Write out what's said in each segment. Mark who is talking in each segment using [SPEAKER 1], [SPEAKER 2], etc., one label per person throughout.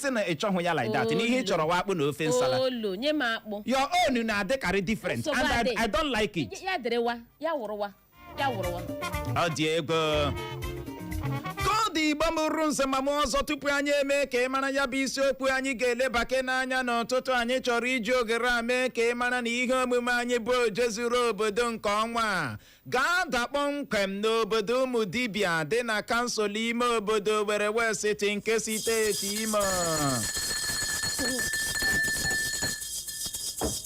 [SPEAKER 1] Gị sị na ị chọghị ya like that, na ihe ị chọrọ wa akpụ na ofe nsala.
[SPEAKER 2] Olo nye m akpụ.
[SPEAKER 1] Your own na-adịkarị different
[SPEAKER 2] Nsogbu
[SPEAKER 1] and
[SPEAKER 2] adị.
[SPEAKER 1] I don't like it.
[SPEAKER 2] Ya dịrịwa, ya wụrụwa, ya wụrụwa.
[SPEAKER 1] Ọ dị ego ka ọ dị. Igbo mụrụ nze ma mụ ọzọ, tupu anyị eme ka ị mara ya bụ isiokwu anyị ga-elebake n'anya n'ụtụtụ, anyị chọrọ iji oghere a mee ka ị mara na ihe omume anyị bụ Oje Zuru Obodo nke ọnwa a ga-ada kpọmkwem n'obodo ụmụ dibịa dị na kansụl ime obodo Owerri West nke steeti Imo.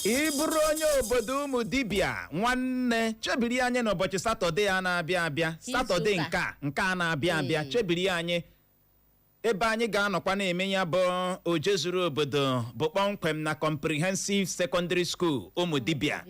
[SPEAKER 1] Ị bụrụ onye obodo ụmụ dibịa, nwanne, chebiri anyị n'ụbọchị Satọde a na-abịa abịa. Satọde
[SPEAKER 2] Izu ụka.
[SPEAKER 1] nke a na-abịa abịa. Chebiri anyị ebe anyị ga-anọkwa na-eme ya bụ Oje Zuru Obodo bụ kpọmkwem na Comprehensive Secondary School, ụmụ dibịa.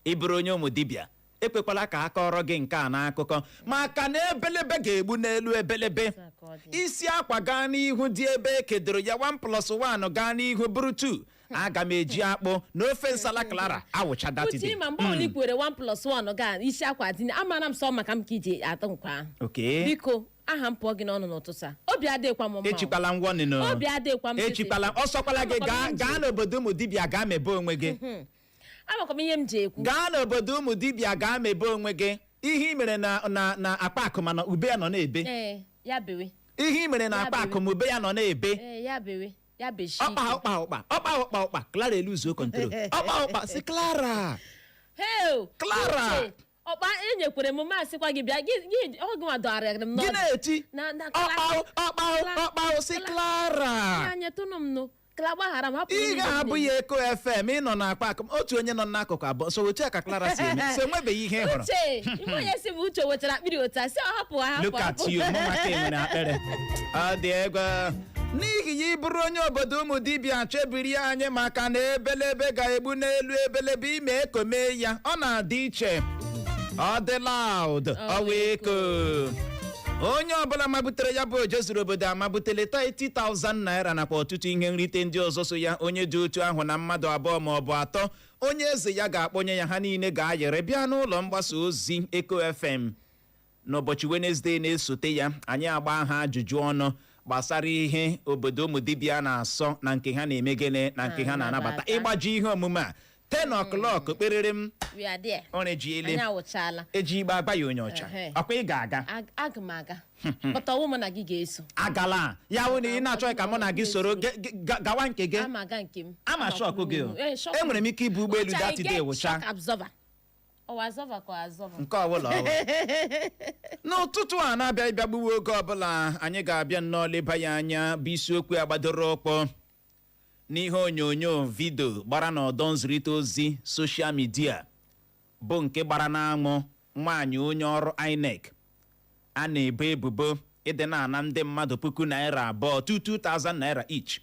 [SPEAKER 1] Ị bụrụ onye ụmụ dibịa, ekwekwala ka a kọrọ gị nke a n'akụkọ, maka na ebelebe ga-egbu n'elu ebelebe.
[SPEAKER 2] Otu a ka ọ dị.
[SPEAKER 1] Isi akwa gaa n'ihu dị ebe e kedoro ya, 1 plus 1 gaa n'ihu bụrụ 2. Aga m eji akpụ na ofe nsala Clara awụcha
[SPEAKER 2] Uche,
[SPEAKER 1] datide.
[SPEAKER 2] ma mgbe ọbụla i kwere 1 plus 1 gaa isi akwa dị, amara m sọ maka m ka iji atụ nkwa ahụ. Biko, aha m pụọ gị n'ọnụ n'ụtụtụ a, obi adịghịkwa m mma o.
[SPEAKER 1] Echikwala ngwọnị.
[SPEAKER 2] Obi adịghịkwa m.
[SPEAKER 1] Echikwala, ọsọkwala gị.
[SPEAKER 2] Amakwa m
[SPEAKER 1] Gaa
[SPEAKER 2] ihe m ji
[SPEAKER 1] gaa n'obodo ụmụ dibịa, gaa mebe onwe gị.
[SPEAKER 2] Amakwa m ihe m ji ekwu.
[SPEAKER 1] Gaa n'obodo ụmụ dibịa, gaa mebe onwe gị. Ihe i mere na akpa akụ, mana ube ya nọ na-ebe.
[SPEAKER 2] Ee, ya bewe.
[SPEAKER 1] Ihe i mere na
[SPEAKER 2] Ya
[SPEAKER 1] akpa
[SPEAKER 2] bewe.
[SPEAKER 1] akụ ma ube ya nọ na-ebe.
[SPEAKER 2] Ee, ya bewe, ya beshi.
[SPEAKER 1] Ọkpa ọkpa ọkpa ọkpa ọkpa ọkpa, Clara eluzuo control. Ọkpa ọkpa si Clara.
[SPEAKER 2] Hey,
[SPEAKER 1] Clara!
[SPEAKER 2] Uche, ọkpa enyekwere m, masịkwa gị bịa gị, ọ gị nwa dọgharịrị m
[SPEAKER 1] Gị
[SPEAKER 2] n'ọdụ.
[SPEAKER 1] na-eti
[SPEAKER 2] Na
[SPEAKER 1] ọkpa ọkpa ọkpa si Clara.
[SPEAKER 2] Ya nyetụnụ m nụ. Clara, gbaghara m, hapụ
[SPEAKER 1] Ị
[SPEAKER 2] ihe m
[SPEAKER 1] ga-abụ
[SPEAKER 2] na-eme.
[SPEAKER 1] Ya Eko FM, ị nọ n'akpa akụ, otu onye nọ n'akụkụ abụọ. So otu a ka Clara si eme, so enwebeghị ihe ị hụrụ.
[SPEAKER 2] Uche, ime onye si m Uche wetara akpịrị otu a, sị ọ hapụ, hapụ.
[SPEAKER 1] Look at
[SPEAKER 2] Hapụ.
[SPEAKER 1] you, mụ maka enwere akpịrị. Ọ dị egwu. N'ihi ya, ịbụrụ onye obodo ụmụ dibịa, chebiri anyị, maka na ebelebe ga-egbu n'elu ebelebe. Ime ekome ya, ọ na-adị iche, ọ dị loud, ọ wee eko. Onye ọbụla mabutere ya bụ Oje Zuru Obodo amabutele 30,000 naira nakwa ọtụtụ ihe nrite ndị ọzọ so ya. Onye dị otu ahụ na mmadụ abụọ ma ọ bụ atọ onye eze ya ga-akpọnye ya, ha niile ga-ayịrị bịa n'ụlọ mgbasa ozi Eko FM n'ụbọchị Wenezdee na-esote ya. Anyị agba ha ajụjụ ọnụ gbasara ihe obodo ụmụ dibịa na-asọ na nke ha na-eme gịnị na nke ha na-anabata. Ịgbaji ihe omume a 10 o'clock kperere m.
[SPEAKER 2] We are there.
[SPEAKER 1] Ọrịa ji ele.
[SPEAKER 2] Anyị awụchala.
[SPEAKER 1] Eji igbe agba ya onye ọcha. Ọkwa ị ga-aga?
[SPEAKER 2] Aga m aga, but ọwụ mụ na gị ga-eso.
[SPEAKER 1] Agala ya wụ na ị na-achọghị ka mụ na gị soro gawa nke gị.
[SPEAKER 2] Ama aga nke m.
[SPEAKER 1] Ama shock gị o.
[SPEAKER 2] Ee, shock.
[SPEAKER 1] Enwere m ike ibu ụgbọelu
[SPEAKER 2] Uche, I
[SPEAKER 1] that day
[SPEAKER 2] get
[SPEAKER 1] wụcha.
[SPEAKER 2] shock absorber. Ọwa absorber ka ọ absorber?
[SPEAKER 1] Nke ọbụla ọbụla. N'ụtụtụ a na-abịa ịbịa gbuwe oge ọbụla, anyị ga-abịa nnọọ leba ya anya bụ isiokwu a gbadoro ụkpọ n'ihe onyonyo video gbara n'ọdọ nzirịta ozi social media, bụ nke gbara n'anwụ nwaanyị onye ọrụ INEC a na-ebo ebubo ịdị na-ana ndị mmadụ ₦2,000, 22,000 naira each.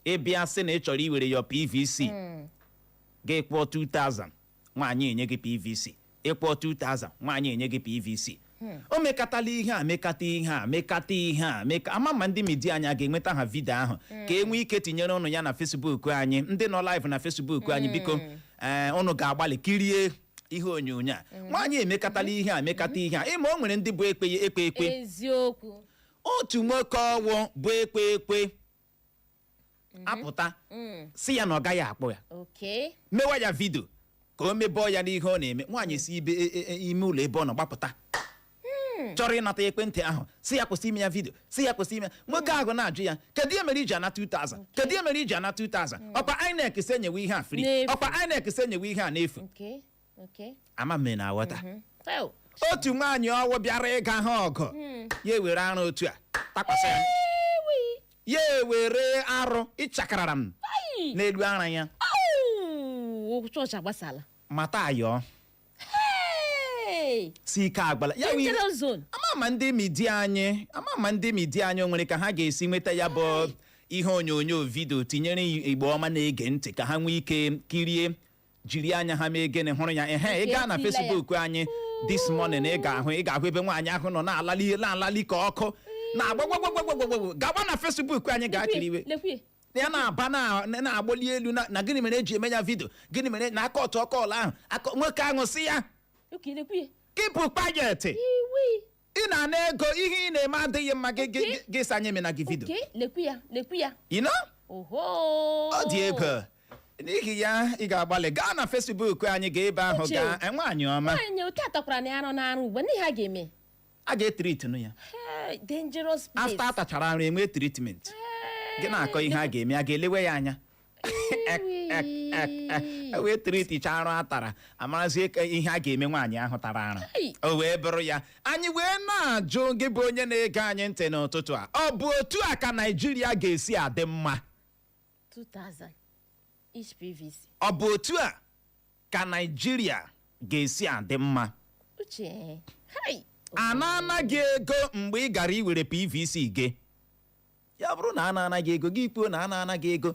[SPEAKER 1] Ịbịa sị na ị chọrọ iwere your PVC, gị kwụọ 2000, nwaanyị enye gị PVC. Ịkwụọ 2000, nwaanyị enye gị PVC. O mekatala ihe a, mekata ihe a, mekata ihe a, meka ama ma ndị media anyị a ga-enweta ha video ahụ ka e nwee ike tinyere ụnụ ya na Facebook anyị. Ndị nọ live na Facebook anyị, biko, ee, ụnụ ga-agbalị kirie ihe onyonyo a. Nwaanyị emekatala ihe a, mekata ihe a. Ịma o nwere ndị bụ ekpe ekpe ekpe.
[SPEAKER 2] Eziokwu.
[SPEAKER 1] Otu nwoke ọwụ bụ ekpe ekpe apụta si ya na ọ gaghị akpụ ya, mewa ya video ka o mebọọ ya n'ihe ọ na-eme. Nwaanyị si ibe ime ụlọ ebe ọ nọ gbapụta chọrọ ịnata ekwentị ahụ, si ya kwụsị ime ya video, si ya kwụsị ime. Nwoke ahụ na-ajụ ya, "Kedu ihe mere iji ana 2000? Kedu ihe mere iji ana 2000? Ọkwa INEC si enyewe ihe a free."
[SPEAKER 2] N'efu.
[SPEAKER 1] Ọkwa INEC si enyewe ihe a n'efu. Ama m na aghọta.
[SPEAKER 2] Well,
[SPEAKER 1] otu nwaanyị ọwụ bịara ịga ha ọgụ, ya ewere arụ otu a takwasị ya.
[SPEAKER 2] Ewi.
[SPEAKER 1] Ya ewere arụ ịchakarara m
[SPEAKER 2] Ai.
[SPEAKER 1] n'elu ara ya.
[SPEAKER 2] Au! Chọọchị agbasala.
[SPEAKER 1] Mata ayọọ.
[SPEAKER 2] Hey!
[SPEAKER 1] Si ike agbala ya wụ.
[SPEAKER 2] Dangerous zone.
[SPEAKER 1] Ama ma ndị media anyị o nwere ka ha ga-esi nweta ya bụ ihe onyonyo video tinyere Igbo ọma na-ege ntị ka ha nwee ike kirie, jiri anya ha mee gịnị, hụrụ ya. Ehe, ị gaa na
[SPEAKER 2] Etila ya.
[SPEAKER 1] Facebook anyị this morning, ị ga-ahụ ebe nwaanyị ahụ nọ na-alali na-alali ka ọkụ na-agba gwagwagwagwagwagwa. Gawa na Facebook anyị gaa kiriwe.
[SPEAKER 2] Lekwie.
[SPEAKER 1] Ya na-aba na-agbali elu na gịnị mere eji eme ya video? Gịnị mere na aka ọtụ ọkọọlụ ahụ aka nwoke ahụ si ya
[SPEAKER 2] Okay, lekwie.
[SPEAKER 1] "Keep quiet."
[SPEAKER 2] Iwi.
[SPEAKER 1] Ị na-ana ego, ihe ị na-eme adịghị mma. Gị gị sị anyị emena gị video.
[SPEAKER 2] Oke, lekwu ya, lekwu ya.
[SPEAKER 1] You know?
[SPEAKER 2] Oho.
[SPEAKER 1] Ọ dị ego. N'ihi ya, ị ga-agbalị gaa na Facebook anyị, gaa ebe ahụ.
[SPEAKER 2] Uche.
[SPEAKER 1] Gaa, nwaanyị ọma.
[SPEAKER 2] Nwaanyị otu atakwara na ya arụ na arụ ugbu a, n'ihe a ga-eme.
[SPEAKER 1] A ga-etreatnụ ya.
[SPEAKER 2] Hey, dangerous place.
[SPEAKER 1] After atachara arụ, enwee treatment. Gị na-akọ ihe a ga-eme, a ga-elewe ya anya. E wee treaticha arụ atara, amarazie ka ihe a ga-eme nwaanyị ahụ tara arụ.
[SPEAKER 2] Hey.
[SPEAKER 1] O wee bụrụ ya, anyị wee na-ajụ gị bụ onye na-ege anyị ntị n'ụtụtụ a, ọ bụ otu a ka Naijiria ga-esi adị mma?
[SPEAKER 2] 2000 each PVC.
[SPEAKER 1] Ọ bụ otu a ka Naijiria ga-esi adị mma?
[SPEAKER 2] Uche, hai.
[SPEAKER 1] A na-ana gị ego mgbe ị gara iwere PVC gị. Ya bụrụ na a na-ana gị ego, gị kwuo na a na-ana gị ego,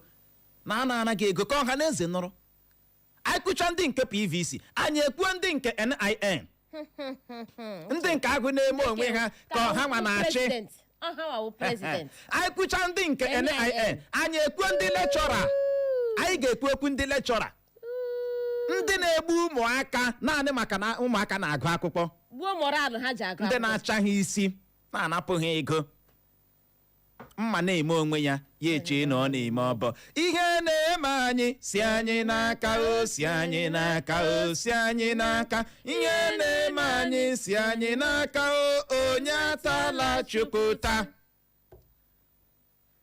[SPEAKER 1] na a na-ana gị ego, ka ọha na eze nụrụ. Anyị kwụcha ndị nke PVC, anyị ekwuo ndị nke NIN, ndị nke agụ na-eme onwe ha ka ọha nwa na-achị.
[SPEAKER 2] President. Ọha wa wụ president.
[SPEAKER 1] Anyị kwụcha ndị nke
[SPEAKER 2] NIN.
[SPEAKER 1] NIN, anyị ekwuo ndị lecturer. Anyị ga-ekwu okwu ndị lecturer, ndị na-egbu ụmụaka naanị maka na ụmụaka na-agụ akwụkwọ.
[SPEAKER 2] Gbuo morale ha ji agụ
[SPEAKER 1] Ndị
[SPEAKER 2] akwụkwọ.
[SPEAKER 1] na-acha ha isi, na-anapụ ha ego, mma na-eme onwe ya, ya echee na ọ na-eme ọbọ. Ihe na-eme anyị si anyị n'aka, o si anyị n'aka, o si anyị n'aka. Ihe na-eme anyị si anyị n'aka, o onye atala Chukwu.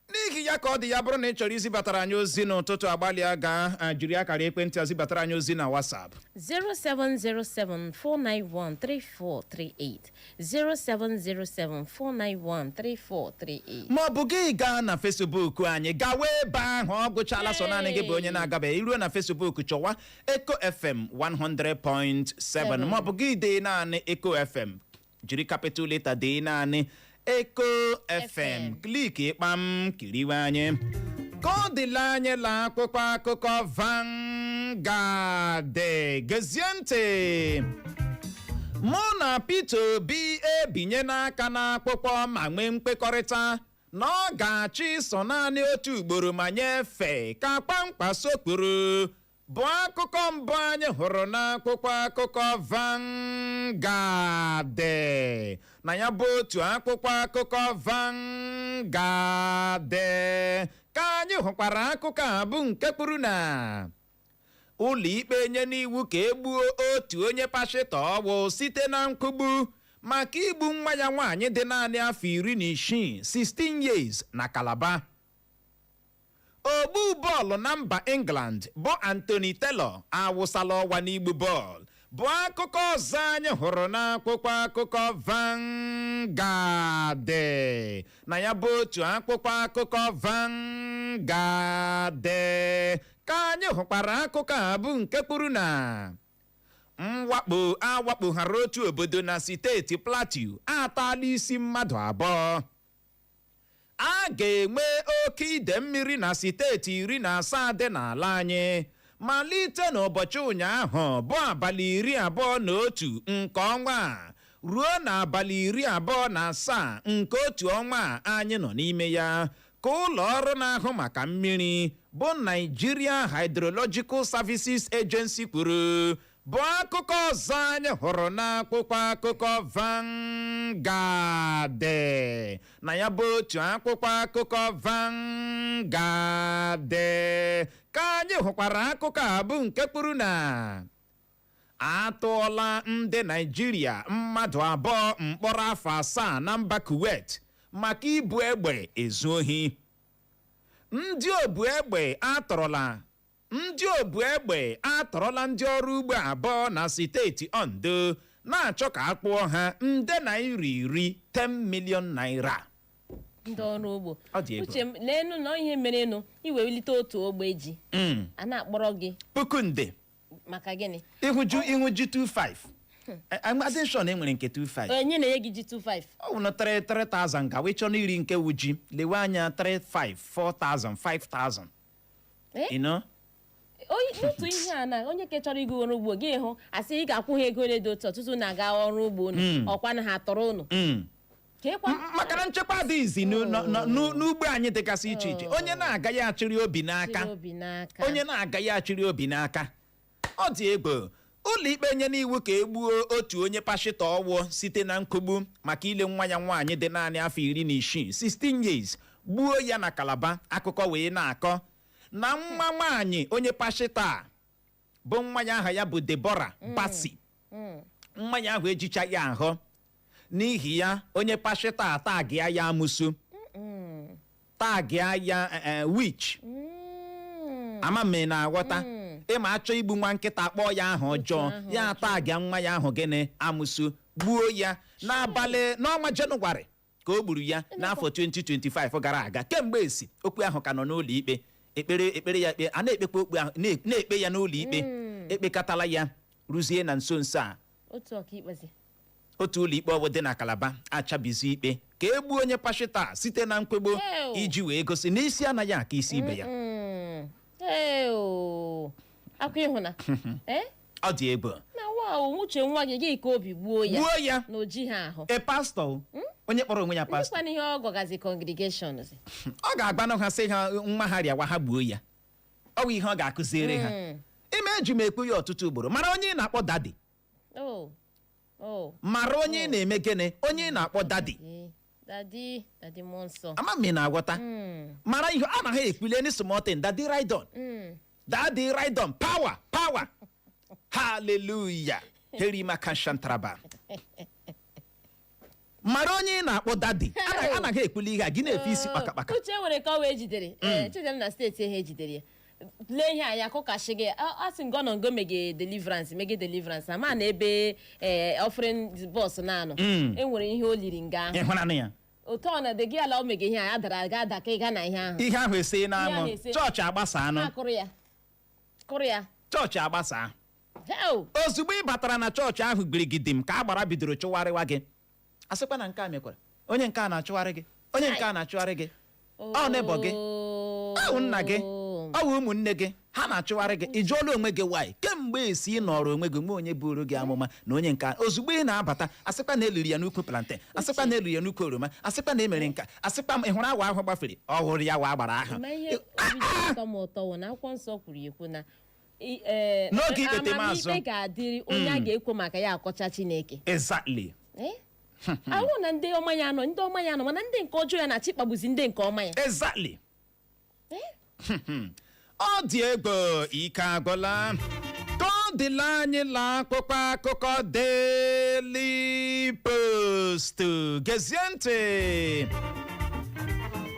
[SPEAKER 1] N'ihi ya ka ọ dị, ya bụrụ na ị chọrọ izibatara anyị ozi n'ụtụtụ, agbalịa gaa jiri akara ekwentị a zibatara anyị ozi na WhatsApp.
[SPEAKER 2] 07074913438, 07074913438.
[SPEAKER 1] Ma ọ bụ gị gaa na Facebook anyị, gawa ebe ahụ. Ọ gụchala sọ naanị gị bụ onye na-agabeghị. Iruo na Facebook, chọwa Eco FM 100.7, ma ọ bụ gị dee naanị Eco FM, jiri capital letter dee naanị Eco FM.
[SPEAKER 2] FM.
[SPEAKER 1] Click kpam, kiriwe anyị. Ka ọ dịla anyị la akwụkwọ akụkọ Vanguard. Gezie ntị. Mụ na Peter Obi ebinye n'aka n'akwụkwọ ma nwee nkwekọrịta na ọ ga-achị so naanị otu ugboro ma nyefee, ka Kwankwaso kwuru, bụ akụkọ mbụ anyị hụrụ n'akwụkwọ akụkọ Vanguard. Na ya bụ otu akwụkwọ akụkọ Vanguard ka anyị hụkwara akụkọ a bụ nke kwuru na ụlọikpe nye n'iwu ka e gbuo otu onye pashịtọ ọwụ site na nkwugbu maka igbu nwa ya nwaanyị dị naanị afọ 16, 16 years, na Calabar. Ogbu bọọlụ na mba England bụ Anthony Taylor awụsala ọwa n'igbu bọọlụ, bụ akụkọ ọzọ anyị hụrụ n'akwụkwọ akụkọ Vanguard. Na ya bụ otu akwụkwọ akụkọ Vanguard ka anyị hụkwara akụkọ a bụ nke kwuru na mwakpo awakpoghara otu obodo na steeti Plateau ataala isi mmadụ 2. A ga-enwe oke ide mmiri na steeti 17 dị n'ala anyị malite n'ụbọchị ụnyaahụ bụ abalị 21 nke ọnwa a ruo n'abalị 27 nke otu ọnwa a anyị nọ n'ime ya, ka ụlọ ọrụ na-ahụ maka mmiri bụ Nigeria Hydrological Services Agency kwuru, bụ akụkọ ọzọ anyị hụrụ n'akwụkwọ akụkọ Vanguard. Na ya bụ otu akwụkwọ akụkọ Vanguard ka anyị hụkwara akụkọ a bụ nke kwuru na atụọla ndị Naijiria mmadụ 2 mkpọrọ afọ 7 na mba Kuwait maka ibu egbe ezu ohi. Ndị obu egbe atọrọla, ndị obu egbe atọrọla ndị ọrụ ugbo 2 na steeti Ondo, na-achọ ka a kpụọ ha nde naira 10, 10 million naira.
[SPEAKER 2] Ndị ọrụ ugbo.
[SPEAKER 1] Ọ dị egwu.
[SPEAKER 2] Uche m, leenụ na ihe merenụ iwelite otu ogbe ji a na-akpọrọ gị
[SPEAKER 1] Puku nde.
[SPEAKER 2] Maka gịnị?
[SPEAKER 1] Ịhụju ịhụju 25 addition enwere nke 25.
[SPEAKER 2] Onye na-enye gị ji 25?
[SPEAKER 1] Ọ wụ na 3 3000 ga wee chọọ iri nke wu ji, lewe anya 35, 4000, 5000.
[SPEAKER 2] Eh?
[SPEAKER 1] You know?
[SPEAKER 2] Otu ihe a na onye ke chọrọ ịgụ ọrụ ugbo, gị hụ asị ị ga-akwụ ha ego ole dị otu ọtụtụ na-aga ọrụ ugbo unu, ọkwa na ha tọrọ unu. Ka ịkwa.
[SPEAKER 1] Maka na nchekwa adịghịzi n'ugbo anyị dịgasị iche iche. Onye na-agaghị achịrị obi n'aka.
[SPEAKER 2] Chịrị obi n'aka.
[SPEAKER 1] Onye na-agaghị achịrị obi n'aka. Ọ dị egwu. Ụlọikpe nye n'iwu ka e gbuo otu onye pashịtọ ọwụ site na nkụgbu maka ile nwa ya nwaanyị dị naanị afọ 16, 16 years, gbuo ya na Kalaba. Akụkọ wee na-akọ na nwa nwaanyị onye pashịtọ a bụ nwa ya aha ya bụ Deborah Basi. Nwa ya ahụ ejichaghị ahụ, n'ihi ya onye pashịtọ a tagịa ya amụsu, tagịa ya witch. Ama m ị na-aghọta. Ịma achọ igbu nwa nkịta, kpọọ ya aha ọjọọ.
[SPEAKER 2] Aha.
[SPEAKER 1] Ya tagịa nwa ya ahụ gịnị? Amụsu. Gbuo ya n'abalị n'ọnwa Jenụwarị ka o gburu ya n'afọ 2025 gara aga. Kemgbe esi okwu ahụ ka nọ n'ụlọ ikpe ekpere ekpere ya ekpe a na-ekpekwa okwu ahụ, na-ekpe ya n'ụlọ ikpe. Ekpekatala ya ruzie na nso nso a.
[SPEAKER 2] Otu ọkaikpezi.
[SPEAKER 1] Otu ụlọ ikpe ọbụ dị na Kalaba achabizi ikpe ka e gbuo onye pashịta site na nkwegbo
[SPEAKER 2] Ew.
[SPEAKER 1] iji wee gosi na isi anaghị aka isi ibe ya.
[SPEAKER 2] Ee, o akwa ịhụna ee.
[SPEAKER 1] Ọ dị egwu.
[SPEAKER 2] Na wa uche nwa gị gị ka obi gbuo ya.
[SPEAKER 1] Gbuo ya.
[SPEAKER 2] Na oji ha ahụ.
[SPEAKER 1] E pastọ, onye kpọrọ onwe ya pastọ.
[SPEAKER 2] Ndịkwana ihe ọ gọgazi congregation.
[SPEAKER 1] Ọ ga-agbanụ ha sị ha nwa ha rịawa, ha gbuo ya. Ọ bụ ihe ọ ga-akụziere ha. Ime eji m ekwu ya ọtụtụ ugboro, mara onye ị na-akpọ daddy.
[SPEAKER 2] Oh.
[SPEAKER 1] Mara onye ị na-eme gịnị, onye ị na-akpọ daddy.
[SPEAKER 2] Daddy, daddy, mmụọ nsọ.
[SPEAKER 1] Ama m ị na-aghọta. Mara ihe anaghị ekwule any small thing, "Daddy, ride on." "Daddy, ride on." Power, power, hallelujah, herima kashantraba. Mara onye ị na-akpọ daddy. Anaghị ekwuli ihe a gị na-efe isi kpakakpaka.
[SPEAKER 2] Uche, nwere ka ọ wee jidere ee chedem na steeti ihe ejidere ya. Lee ihe anya kụkashi gị. A sị ngo nọ ngo mege deliverance, mege deliverance, ama na ebe ee offering bọs na-anọ. Enwere ihe o liri nga ahụ.
[SPEAKER 1] Ịhụnanụ ya.
[SPEAKER 2] Otu ọ na dị gị ala o mege ihe a ya dara ga ada ka ịga na ihe ahụ.
[SPEAKER 1] Ihe ahụ ese
[SPEAKER 2] Ihe ahụ
[SPEAKER 1] n'anwụ.
[SPEAKER 2] ese.
[SPEAKER 1] Chọọchị agbasa anụ.
[SPEAKER 2] Ha kụrụ ya, kụrụ ya.
[SPEAKER 1] Chọọchị agbasa.
[SPEAKER 2] Heo!
[SPEAKER 1] Ozugbo ị batara na chọọchị ahụ, gbirigidim ka agbara bidoro chụgharịwa gị. Asịkwa na nke a mekwara onye nke a na-achụgharị gị, onye nke a na-achụgharị gị, ọ neighbour gị, ọ wụ nna gị, ọ wụ ụmụnne gị, ha na-achụgharị gị. Ị jụọla onwe gị why? Kemgbe esi ị nọrọ onwe gị nwe onye buru gị amụma na onye nke a, ozugbo ị na-abata, asịkwa na eliri ya n'ukwu plantain, asịkwa na eliri ya n'ukwu oroma, asịkwa na emere nka, asịkwa m ị hụrụ awa ahụ gbafere, ọ hụrụ ya wa agbara ahụ.
[SPEAKER 2] Ma ihe obi ji ụtọ m ụtọ wụ na akwụkwọ nsọ kwuru ekwu na
[SPEAKER 1] N'oge ikpete
[SPEAKER 2] amamikpe
[SPEAKER 1] maazụ.
[SPEAKER 2] ga-adịrị onye a ga-ekwo maka ya akọcha Chineke. Eh? Ahụ na ndị ọma ya nọ, ndị ọma ya nọ, mana ndị nke ọjọọ ya na-achị kpagbuzi ndị nke ọma ya. Eh?
[SPEAKER 1] Ọ dị egwu, ike agwụla. Ka ọ dịla anyị la akpụkpọ akụkọ Daily Post. Gezie ntị.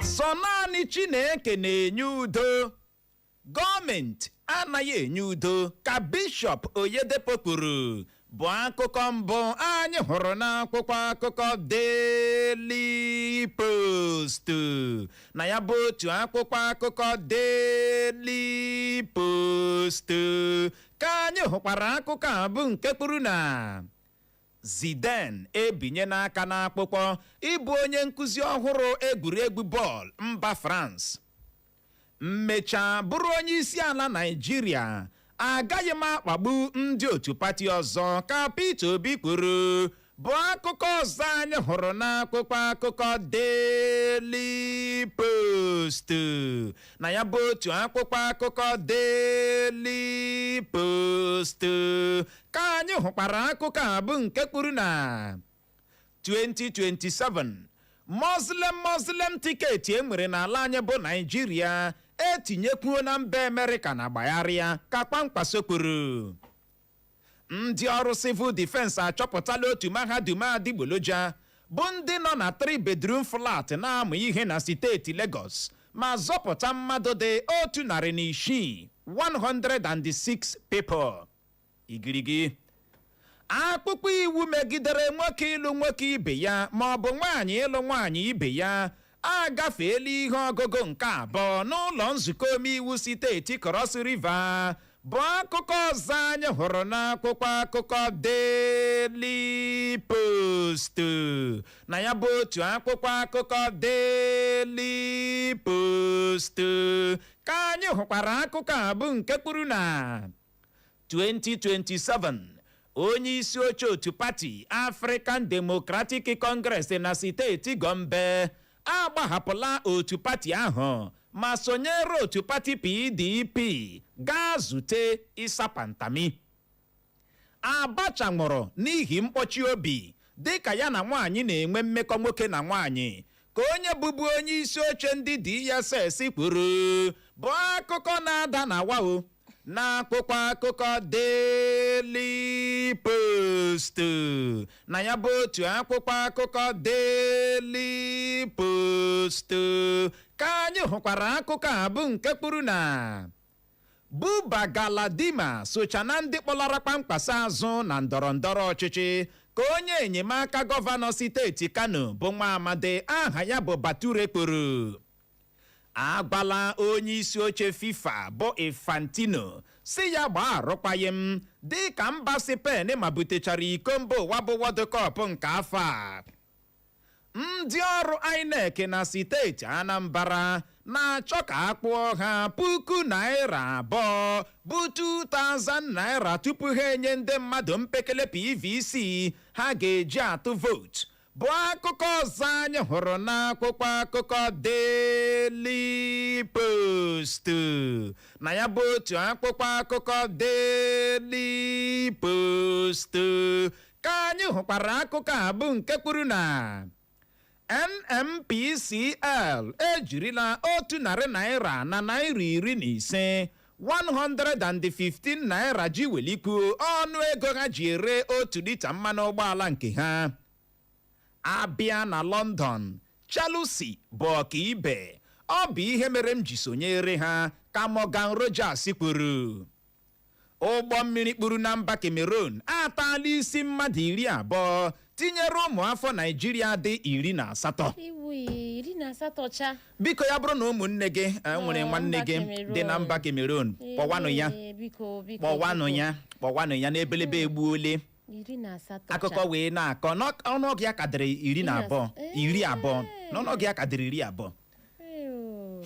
[SPEAKER 1] Sọ naanị Chineke na-enye udo, gọọmenti anaghị enye udo, ka Bishọp Oyedepo kwuru, bụ akụkọ mbụ anyị hụrụ n'akwụkwọ akụkọ Daily Post. Na ya bụ otu akwụkwọ akụkọ Daily Post ka anyị hụkwara akụkọ a bụ nke kwuru na Zidane ebinye n'aka n'akwụkwọ ịbụ onye nkụzi ọhụrụ egwuregwu bọọlụ mba France. Mmechaa bụrụ onye isi ala Naịjirịa, agaghị m akpagbu ndị otu pati ọzọ, ka Peter Obi kwuru, bụ akụkọ ọzọ anyị hụrụ n'akwụkwọ akụkọ Daily Post. Na ya bụ otu akwụkwọ akụkọ Daily Post ka anyị hụkwara akụkọ a bụ nke kwuru na 2027 Muslim Muslim ticket e nwere n'ala anyị bụ Naijiria etinyekwuo na mba Amerịka na gbagharịa, ka Kpamkpaso kwuru. Ndị ọrụ civil defense achọpụtala otu mahadum adịgboloja bụ ndị nọ na 3 bedroom flat na-amụ ihe na steeti Lagos, ma zọpụta mmadụ dị 106, 106 people. Igirigi akpụkpọ iwu megidere nwoke ịlụ nwoke ibe ya ma ọ bụ nwaanyị ịlụ nwaanyị ibe ya agafeela ihe ọgụgụ nke abụọ n'ụlọ nzukọ omeiwu steeti Cross River, bụ akụkọ ọzọ anyị hụrụ n'akwụkwọ akụkọ Daily Post. Na ya bụ otu akwụkwọ akụkọ Daily Post ka anyị hụkwara akụkọ a bụ nke kwuru na 2027 onye isi oche otu pati African Democratic Congress na steeti Gombe agbahapụla otu pati ahụ ma sonyere otu pati PDP gaa zute Isa Pantami. Abacha nwụrụ n'ihi mkpọchi obi dịka ya na nwaanyị na-enwe mmekọ nwoke na nwaanyị, ka onye bụbu onye isi oche ndị DSS kwuru, bụ akụkọ na-ada na wao na akwụkwọ akụkọ Daily Post. Na ya bụ otu akwụkwọ akụkọ Daily Post ka anyị hụkwara akụkọ a, bụ nke kwuru na Buba Galadima socha na ndị kpọlara kpamkpasa azụ na ndọrọ ndọrọ ọchịchị, ka onye enyemaka gọvanọ steeti Kano bụ nwa amadi aha ya bụ Bature kpuru. Agwala onye isi oche FIFA bụ Infantino si ya gbaa arụkwaghịm dị ka mba Spain ma butechara iko mba ụwa bụ World Cup nke afọ a. Ndị ọrụ INEC na steeti Anambra na-achọ ka a kpụọ ha ₦2,000 bụ 2000 naira tupu ha enye ndị mmadụ mpekele PVC ha ga-eji atụ vootu, bụ akụkọ ọzọ anyị hụrụ n'akwụkwọ akụkọ Daily Post. Na ya bụ otu akwụkwọ akụkọ Daily Post ka anyị hụkwara akụkọ a, bụ nke kwuru na NNPCL ejirila ₦115 115 naira ji welikwuo ọnụ ego ha ji ere 1 lita mmanụ ụgbọala nke ha. Abịa na London, Chelsea bụ ọkaibe, ọ bụ ihe mere m ji sonyere ha, ka Morgan Rogers kwuru. Ụgbọ mmiri kpuru na mba Cameroon ataala isi mmadụ 20, tinyere ụmụ afọ Naijiria dị 18.
[SPEAKER 2] Iwu 18 cha.
[SPEAKER 1] Biko, ya bụrụ na ụmụnne gị nwere
[SPEAKER 2] Ọ,
[SPEAKER 1] nwanne
[SPEAKER 2] mba
[SPEAKER 1] gị dị na
[SPEAKER 2] Cameroon.
[SPEAKER 1] mba Cameroon, kpọwanụ ya.
[SPEAKER 2] Ee, biko, biko,
[SPEAKER 1] Kpọwanụ
[SPEAKER 2] biko.
[SPEAKER 1] ya, kpọwanụ ya n'ebelebe egbuole.
[SPEAKER 2] 18 cha.
[SPEAKER 1] Akụkọ wee na-akọ n'ọnụọgụ ya kadịrị 20. 20 n'ọnụọgụ ya kadịrị 20.
[SPEAKER 2] Ew.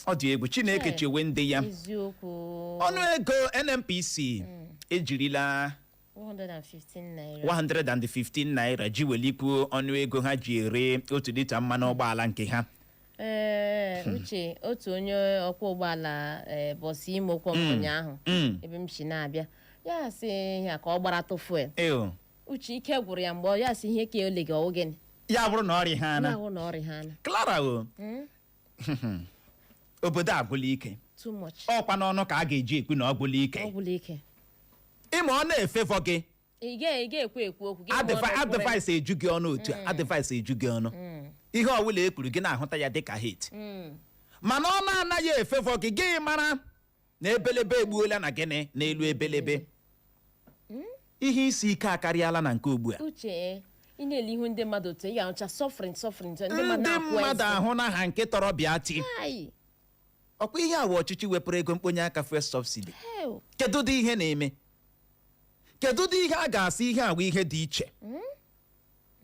[SPEAKER 1] Ọ dị egwu. Chineke
[SPEAKER 2] Ee.
[SPEAKER 1] chewe ndị ya.
[SPEAKER 2] Eziokwu.
[SPEAKER 1] Ọnụ ego NNPC ejirila
[SPEAKER 2] 115 naira.
[SPEAKER 1] 115 naira ji welikwuo ọnụ ego ha ji ere 1 lita mmanụ ụgbọala nke ha.
[SPEAKER 2] Ee, Uche, otu onye ọkwọ ụgbọala bọsụ Imo kwọ m ụnyaahụ ebe m si na-abịa, ya sị ya ka ọ gbara fuel.
[SPEAKER 1] Ew.
[SPEAKER 2] Uche, ike gwụrụ ya mgbe ya sị ihe ka ole gị ọwụ gịnị?
[SPEAKER 1] Ya bụrụ na ọrịa ha na
[SPEAKER 2] Ya hụ na ọrịa ha na
[SPEAKER 1] Clara o, obodo agwụla ike.
[SPEAKER 2] Too much.
[SPEAKER 1] Ọkwa n'ọnụ ka a ga-eji ekwu na ọ gwụla ike.
[SPEAKER 2] Ọ gwụla ike.
[SPEAKER 1] Ịma ọ na-efevọ gị.
[SPEAKER 2] Ị ga-ekwu ekwu okwu gị
[SPEAKER 1] Advice eju gị ọnụ otu a, advice eju gị ọnụ, ihe ọbụla e kwuru gị na-ahụta ya dịka hate, mana ọ na-anaghị efevọ gị, gị mara na ebelebe egbuola na gịnị n'elu ebelebe. Ihe isi ike akarịala na nke ugbu a.
[SPEAKER 2] Uche, ị na-ele ihu ndị mmadụ otu ị ga-ahụcha suffering, suffering, ndị mmadụ
[SPEAKER 1] ndị
[SPEAKER 2] na-akwụ
[SPEAKER 1] mmadụ
[SPEAKER 2] eze.
[SPEAKER 1] ahụ na ha nke tọrọ bịa ti.
[SPEAKER 2] Ai,
[SPEAKER 1] Ọkwa ihe awa ọchịchị wepụrụ ego mkponye aka, fuel subsidy.
[SPEAKER 2] Hell.
[SPEAKER 1] Kedu dị ihe na-eme? Kedu dị ihe a ga-asị ihe awa ihe dị iche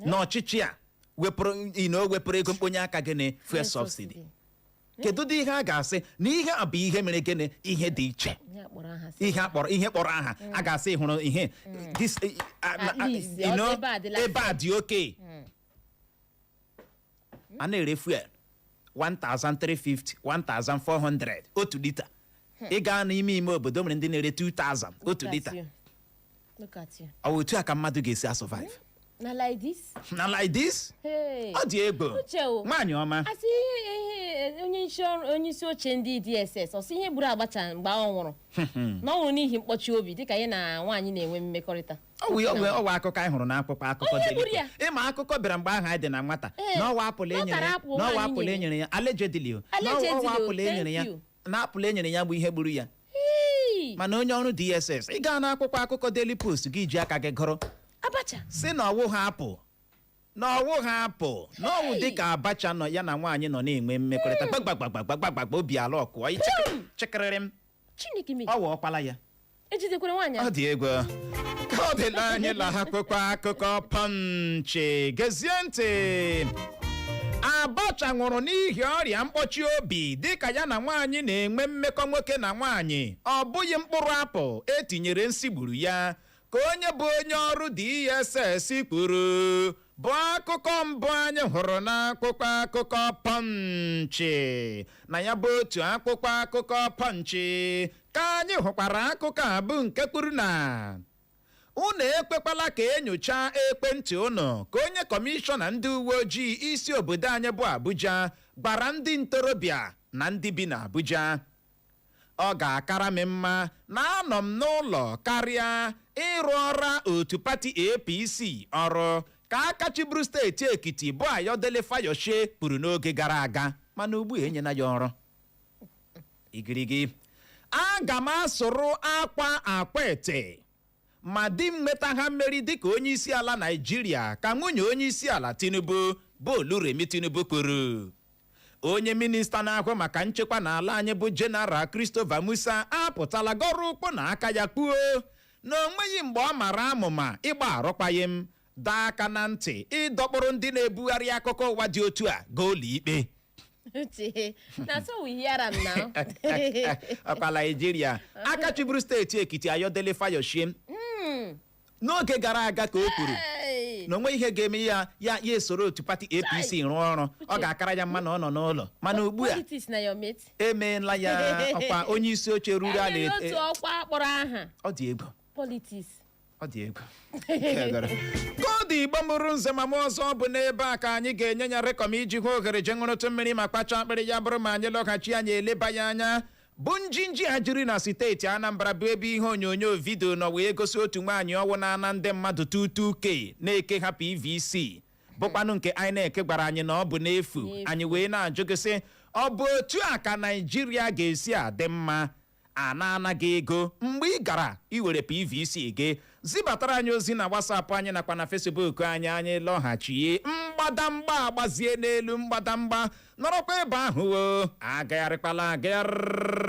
[SPEAKER 1] n'ọchịchị a wepụrụ ino wepụrụ ego mkponye aka gịnị, fuel subsidy? Kedu dị ihe a ga-asị na ihe a bụ ihe mere gịnị, ihe dị iche?
[SPEAKER 2] Ihe a kpọrọ aha sị.
[SPEAKER 1] Ihe a kpọrọ, ihe kpọrọ aha a ga-asị hụrụ ihe this
[SPEAKER 2] At least,
[SPEAKER 1] you know,
[SPEAKER 2] ebe a dịla.
[SPEAKER 1] Ebe a dị oke a na-ere fuel 1350, 1400 1 lita. Ị gaa n'ime ime obodo, nwere ndị na-ere 2000 1
[SPEAKER 2] Look at
[SPEAKER 1] lita.
[SPEAKER 2] you. Look at you.
[SPEAKER 1] Ọ bụ otu a ka mmadụ ga-esi a-survive?
[SPEAKER 2] Na like this.
[SPEAKER 1] Na like this.
[SPEAKER 2] Hey.
[SPEAKER 1] Ọ dị egwu.
[SPEAKER 2] Uche o.
[SPEAKER 1] Nwaanyị ọma.
[SPEAKER 2] Asị ihe onye isi ọrụ, onye isi oche ndị DSS, ọ sị ihe gburu Abacha mgbe ọ nwụrụ na ọ nwụrụ n'ihi mkpọchi obi dịka ya na nwaanyị na-enwe mmekọrịta.
[SPEAKER 1] Ọ wụ akụkọ anyị hụrụ n'akwụkwọ akụkọ
[SPEAKER 2] Onye
[SPEAKER 1] Daily
[SPEAKER 2] gburu ya?
[SPEAKER 1] Post. Ịma akụkọ bịara mgbe ahụ anyị dị na nwata
[SPEAKER 2] Ee,
[SPEAKER 1] na ọwa apple
[SPEAKER 2] ọ
[SPEAKER 1] enyere
[SPEAKER 2] tara
[SPEAKER 1] ya
[SPEAKER 2] apple
[SPEAKER 1] na ọwa
[SPEAKER 2] nwaanyị
[SPEAKER 1] apple
[SPEAKER 2] nyere.
[SPEAKER 1] enyere ya, allegedly o, na
[SPEAKER 2] Allegedly
[SPEAKER 1] ọwa
[SPEAKER 2] o,
[SPEAKER 1] apple enyere ya
[SPEAKER 2] thank you.
[SPEAKER 1] na apple enyere ya bụ ihe gburu ya.
[SPEAKER 2] Hey!
[SPEAKER 1] Mana onye ọrụ DSS, ị gaa n'akwụkwọ akụkọ Daily Post gị ji aka gị gụrụ
[SPEAKER 2] Abacha
[SPEAKER 1] si na ọwụ ha apụ, na ọwụ ha apụ, na ọwụ
[SPEAKER 2] Hey!
[SPEAKER 1] dịka Abacha nọ ya na nwaanyị nọ na-enwe mmekọrịta gbagbagbagbagbagbagba, obi ala ọkụọ chịkịrịrị m.
[SPEAKER 2] Chineke me.
[SPEAKER 1] Ọ wụọkwala ya.
[SPEAKER 2] Ejidekwere nwaanyị
[SPEAKER 1] Ọ
[SPEAKER 2] ahụ.
[SPEAKER 1] dị egwu ka ọ dịla. Anyị la akwụkwọ akụkọ Punch. Gezie ntị: Abacha nwụrụ n'ihi ọrịa mkpọchi obi dịka ya na nwaanyị na-enwe mmekọ nwoke na nwaanyị, ọ bụghị mkpụrụ apụl etinyere nsi gburu ya, ka onye bụ onye ọrụ DSS kwuru, bụ akụkọ mbụ anyị hụrụ n'akwụkwọ akụkọ Punch. Na ya bụ otu akwụkwọ akụkọ Punch ka anyị hụkwara akụkọ a, bụ nke kwuru na Unu ekwekwala ka enyocha ekwentị unu, ka onye kọmishọna ndị uwe ojii isi obodo anyị bụ Abuja gwara ndị ntorobịa na ndị bi n'Abuja. Ọ ga-akara m mma na anọ m n'ụlọ karịa ịrụ ọrụ otu pati APC ọrụ, ka aka chịburu steeti Ekiti bụ Ayọdele Fayose kwuru n'oge gara aga, mana ugbu a enyela ya ọrụ. Igirigi aga m asụrụ akwa akwaete ma di m nweta ha mmeri dịka onye isi ala Naijiria, ka nwunye onye isi ala Tinubu bụ Oluremi Tinubu kwuru. Onye minista na-ahụ maka nchekwa n'ala anyị bụ General Christopher Musa apụtala gọrọ ụkwụ na aka ya kpuo na o nweghị mgbe ọ mara amụma ịgba arụkwaghịm, daa aka na ntị ịdọkpụrụ ndị na-ebugharị akụkọ ụwa dị otu a gaa ụlọ ikpe.
[SPEAKER 2] Uche, na so we hear am now.
[SPEAKER 1] Ọkwa Naijiria, aka chịburu steeti Ekiti Ayọdele Fayose n'oge gara aga ka o kwuru
[SPEAKER 2] Hey.
[SPEAKER 1] na onwe ihe ga-eme ya ya esoro otu pati APC rụọ ọrụ, ọ ga-akara ya mma na ọ nọ n'ụlọ, mana ugbu a
[SPEAKER 2] Politics na your mate.
[SPEAKER 1] emeela ya ọkwa onye isi oche ruru ala.
[SPEAKER 2] Enweghị otu ọkwa akpọrọ aha.
[SPEAKER 1] Ọ dị egwu.
[SPEAKER 2] Politics.
[SPEAKER 1] Ọ dị egwu ka ọ dị. Igbo mụrụ nze ma mụ ọzọ, bụ n'ebe a ka anyị ga-enye ya rekọm iji hụ ohere je ṅụrụtụ mmiri ma kpacha akpịrị. Ya bụrụ ma anyị lọghachi, anyị eleba ya anya bụ njinji a jiri na steeti Anambra, bụ ebe ihe onyonyo vidio nọ wee gosi otu nwaanyị ọwụ na-ana ndị mmadụ 22K na-eke ha PVC, bụkwanụ nke INEC gwara anyị na ọ bụ n'efu.
[SPEAKER 2] N'efu.
[SPEAKER 1] Anyị wee na-ajụ gị sị, ọ bụ otu a ka Naijiria ga-esi adị mma, a na-anaghị ego mgbe ị gara iwere PVC gị? Zibatara anyị ozi na WhatsApp anyị nakwa na Facebook anyị. Anyị lọghachie, mgbadamgba agbazie n'elu mgbadamgba. Nọrọkwa ebe ahụ o, agagharịkwala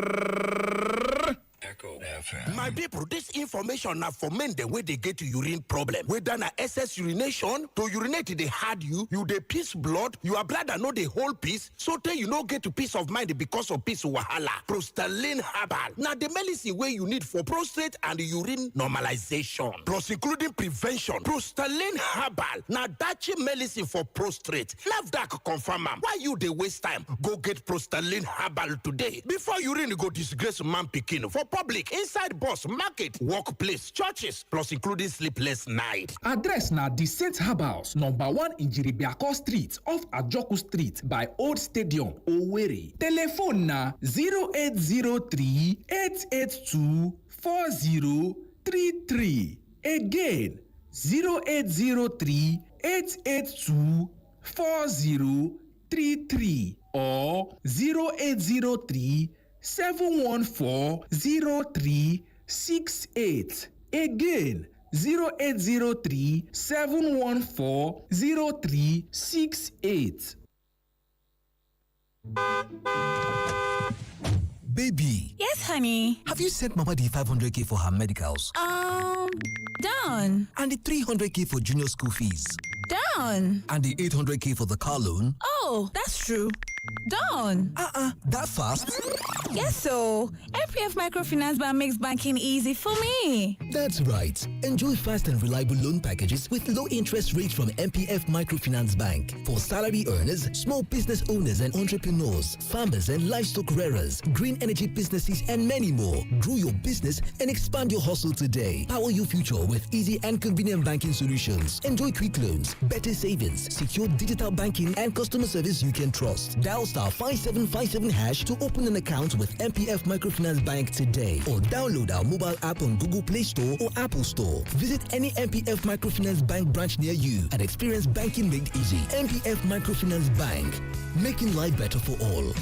[SPEAKER 1] agagharị.
[SPEAKER 3] Echo FM.
[SPEAKER 4] My people, this information na for men dem wey dey get urine problem. Whether na excess urination, to urinate dey hard you, you dey piss blood, your bladder no dey hold piss, so tey you no get peace of mind because of piss wahala. Prostalin Herbal na the medicine wey you need for prostate and urine normalization. Plus including prevention. Prostalin Herbal na dachi medicine for prostate. NAFDAC confirm am. Why you dey waste time? Go get Prostalin Herbal today before urine go disgrace man pikin for public, inside bus, market, workplace, churches, plus including sleepless night.
[SPEAKER 5] Address na The Saint Herbals, number 1 Njiribiako Street, off Ajoku Street, by Old Stadium, Owerri. Telephone na 0803 882 4033. Again, 0803 882 4033 or 0803 714 0368. Again, 0803 714 0368.
[SPEAKER 6] Baby,
[SPEAKER 7] Yes, honey.
[SPEAKER 6] have you sent Mama the 500K for her medicals?
[SPEAKER 7] Done.
[SPEAKER 6] And the 300K for junior school fees?
[SPEAKER 7] Done.
[SPEAKER 6] And the 800K for the car loan?
[SPEAKER 7] Oh, that's true. Done.
[SPEAKER 6] Uh-uh, that fast?
[SPEAKER 7] Yes, so MPF Microfinance Bank makes banking easy for me.
[SPEAKER 6] That's right. Enjoy fast and reliable loan packages with low interest rates from MPF Microfinance Bank for salary earners, small business owners and entrepreneurs, farmers and livestock rearers, green energy businesses, and many more. Grow your business and expand your hustle today. Power your future with easy and convenient banking solutions. Enjoy quick loans, better savings, secure digital banking, and customer service you can trust. Dial *5757# to open an account with MPF Microfinance Bank today or download our mobile app on Google Play Store or Apple Store. Visit any MPF Microfinance Bank branch near you and experience banking made easy. MPF Microfinance Bank, making life better for all.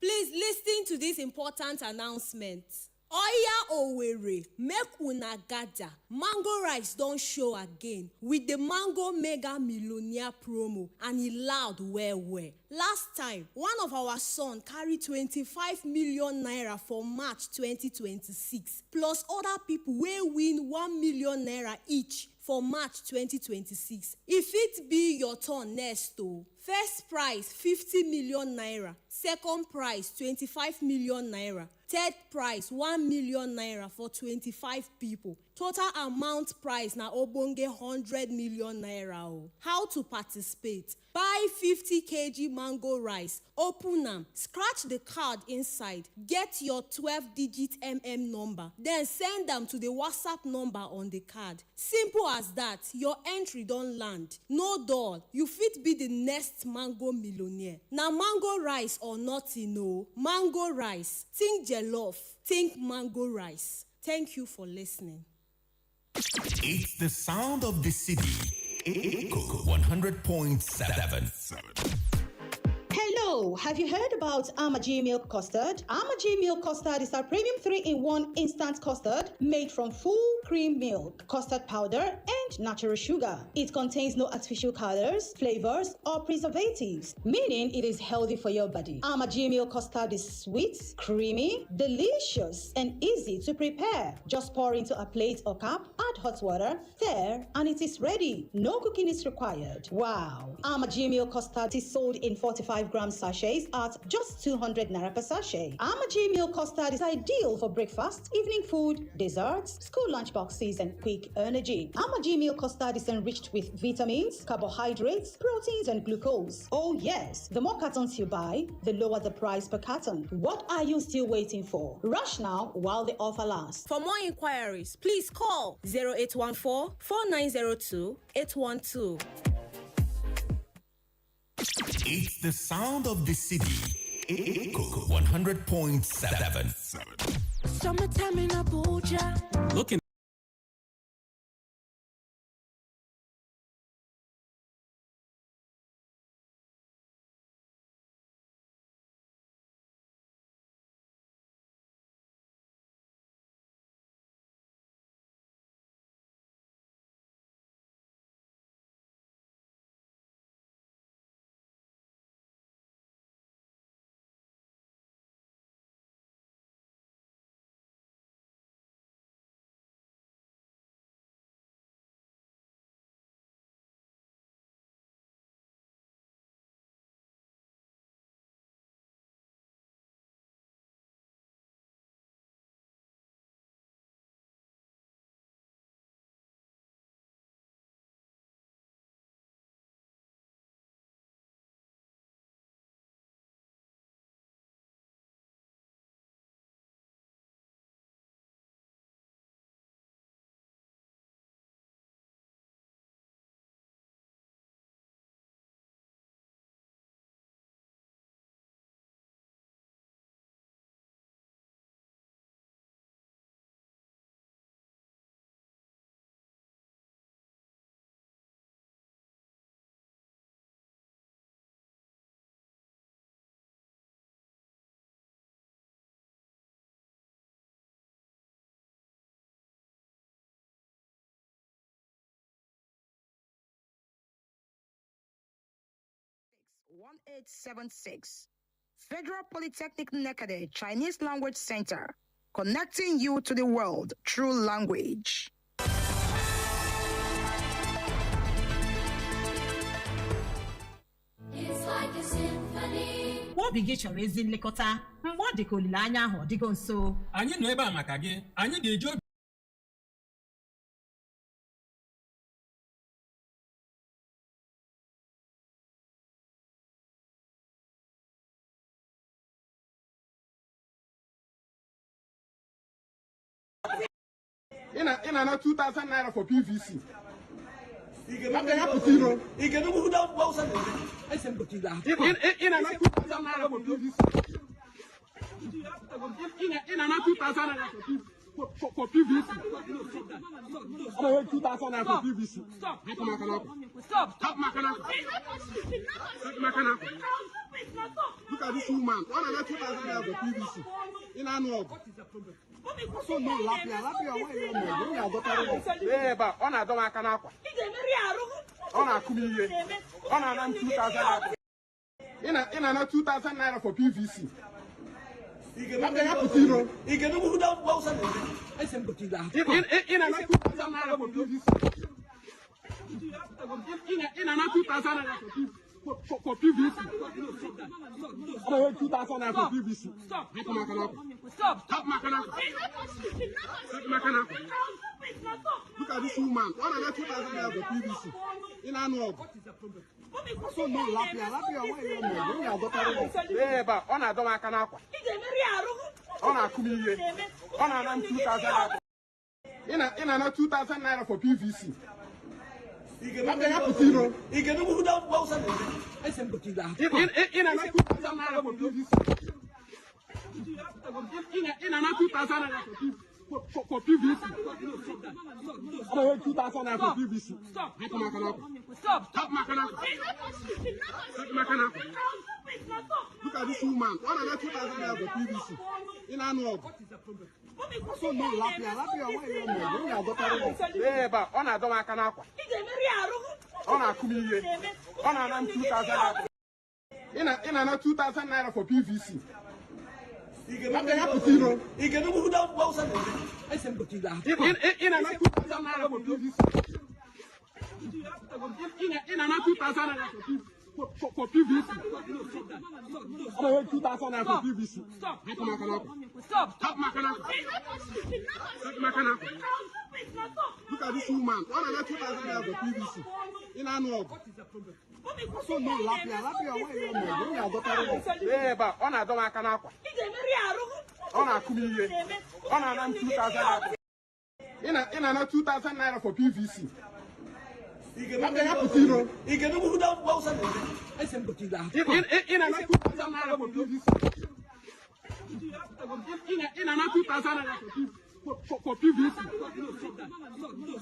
[SPEAKER 8] Please listen to this important announcement. Oya Owerri, make una gather. Mango Rice don show again with the Mango Mega Millionaire promo, and e loud well well. Last time, one of our son carry ₦25 million for March 2026, plus other people wey win ₦1 million each for March 2026. E fit be your turn next o. First prize, ₦50 million. Second prize, ₦25 million. Third prize, ₦1 million for 25 people. Total amount price na ogbonge ₦100 million o. How to participate? Buy 50 kg mango rice, open am, scratch the card inside, get your 12 digit number, then send am to the WhatsApp number on the card. Simple as that, your entry don land. No dull, you fit be the next mango millionaire. Na mango rice or nothing o. Mango rice, think jollof, think mango rice. Thank you for listening.
[SPEAKER 4] It's the sound of the city. Echo 100.7.
[SPEAKER 3] Hello, have you heard about Amaji Milk Custard? Amaji Milk Custard is our premium 3-in-1 instant custard made from full cream milk, custard powder, and natural sugar. It contains no artificial colors, flavors, or preservatives, meaning it is healthy for your body. Amaji Milk Custard is sweet, creamy, delicious, and easy to prepare. Just pour into a plate or cup, add hot water, stir, and it is ready. No cooking is required. Wow! Amaji Milk Custard is sold in 45-gram sachets at just 200 naira per sachet. Amaji Milk Custard is ideal for breakfast, evening food, desserts, school lunch boxes, and quick energy. Amaji Milk Custard is enriched with vitamins, carbohydrates, proteins, and glucose. Oh yes, the more cartons you buy, the lower the price per carton. What are you still waiting for? Rush now while the offer lasts.
[SPEAKER 8] For more inquiries, please call 0814 4902 812.
[SPEAKER 4] It's the sound of the city. Echo 100.7.
[SPEAKER 7] Summertime in Abuja.
[SPEAKER 9] Looking
[SPEAKER 10] 1876. Federal Polytechnic Nekade Chinese Language Center, connecting you to the world through language.
[SPEAKER 11] It's like a symphony.
[SPEAKER 12] Obi gị chọrọ ezi nlekọta mgbe ọ dị ka olileanya ahụ ọ dịgo nso.
[SPEAKER 9] Anyị nọ ebe a maka gị. Anyị ga-eji obi
[SPEAKER 13] Ị na-ana 2000 naira for PVC. Abịa pụta iro. Ị na-ana 2000 naira for PVC. Ị na-ana 2000 naira for PVC. Ọ na-enwe 2000 naira for PVC. Hapụ m aka n'akwa. Hapụ m aka n'akwa. Hapụ m aka n'akwa. Look at this woman. Ọ na-ana 2000 naira for PVC. Ị na-anụ ọgụ. So no, lapịa lapịa nwaanyị ọmụ ọgụ. Ị ga-adọtara ya. Ebe a, ọ na-adọ m aka n'akwa. Ọ na-akụ m ihe. Ọ na-ana m 2000 naira. Ị na-ana 2000 naira for PVC. Abịa pụta iro. Ị na-ana 2000 naira for PVC. Ị na-ana 2000 naira for PVC. for PVC. Ọ na-enye 2,000 naira for PVC. Hapụ m aka n'akwa. Hapụ m aka n'akwa. Hapụ m aka n'akwa. Look at this woman. Ọ na-enye 2,000 naira for PVC. Ị na-anụ ọgụ. So no, lapịa lapịa nwaanyị ya mere, onye adọtara ya. Ebe a, ọ na-adọ m aka n'akwa. Ọ na-akụ m ihe. Ọ na-ana m 2,000 naira. Ị na-ana 2,000 naira for PVC. Abịa ya pụta iro. Ị na-ana 2,000 naira for PVC. Ị na-ana 2,000 naira for PVC. Ọ na-enye 2,000 naira for PVC. Hapụ m aka n'akwa. Hapụ m aka n'akwa. Hapụ m aka n'akwa. Look at this woman. Ọ na-ana 2,000 naira for PVC. Ị na-anụ ọgụ. So no, lapịa lapịa nwaanyị ya mere, onye adọtara ya. Ebe a, ọ na-adọ m aka n'akwa. Ọ na-akụ m ihe. Ọ na-ana m 2,000 naira. Ị na-ana 2,000 naira for PVC. Abịa ya pụta iro. Ị na-ana 2,000 naira for PVC. Ị na-ana 2,000 naira for PVC. Ọ na-enye 2,000 naira for PVC. Hapụ m aka n'akwa. Hapụ m aka n'akwa. Hapụ m aka n'akwa. Look at this woman. Ọ na-ana 2,000 naira for PVC. Ị na-anụ ọgụ. So no, lapịa lapịa nwaanyị ya mere, onye adọtara ya. Ebe a, ọ na-adọ m aka n'akwa. Ọ na-akụ m ihe. Ọ na-ana m 2,000 naira. Ị na-ana 2,000 naira for PVC. Abịa ya pụta iro. Ị na-ana 2,000 naira for PVC. Ị na-ana 2,000 naira for PVC. Ọ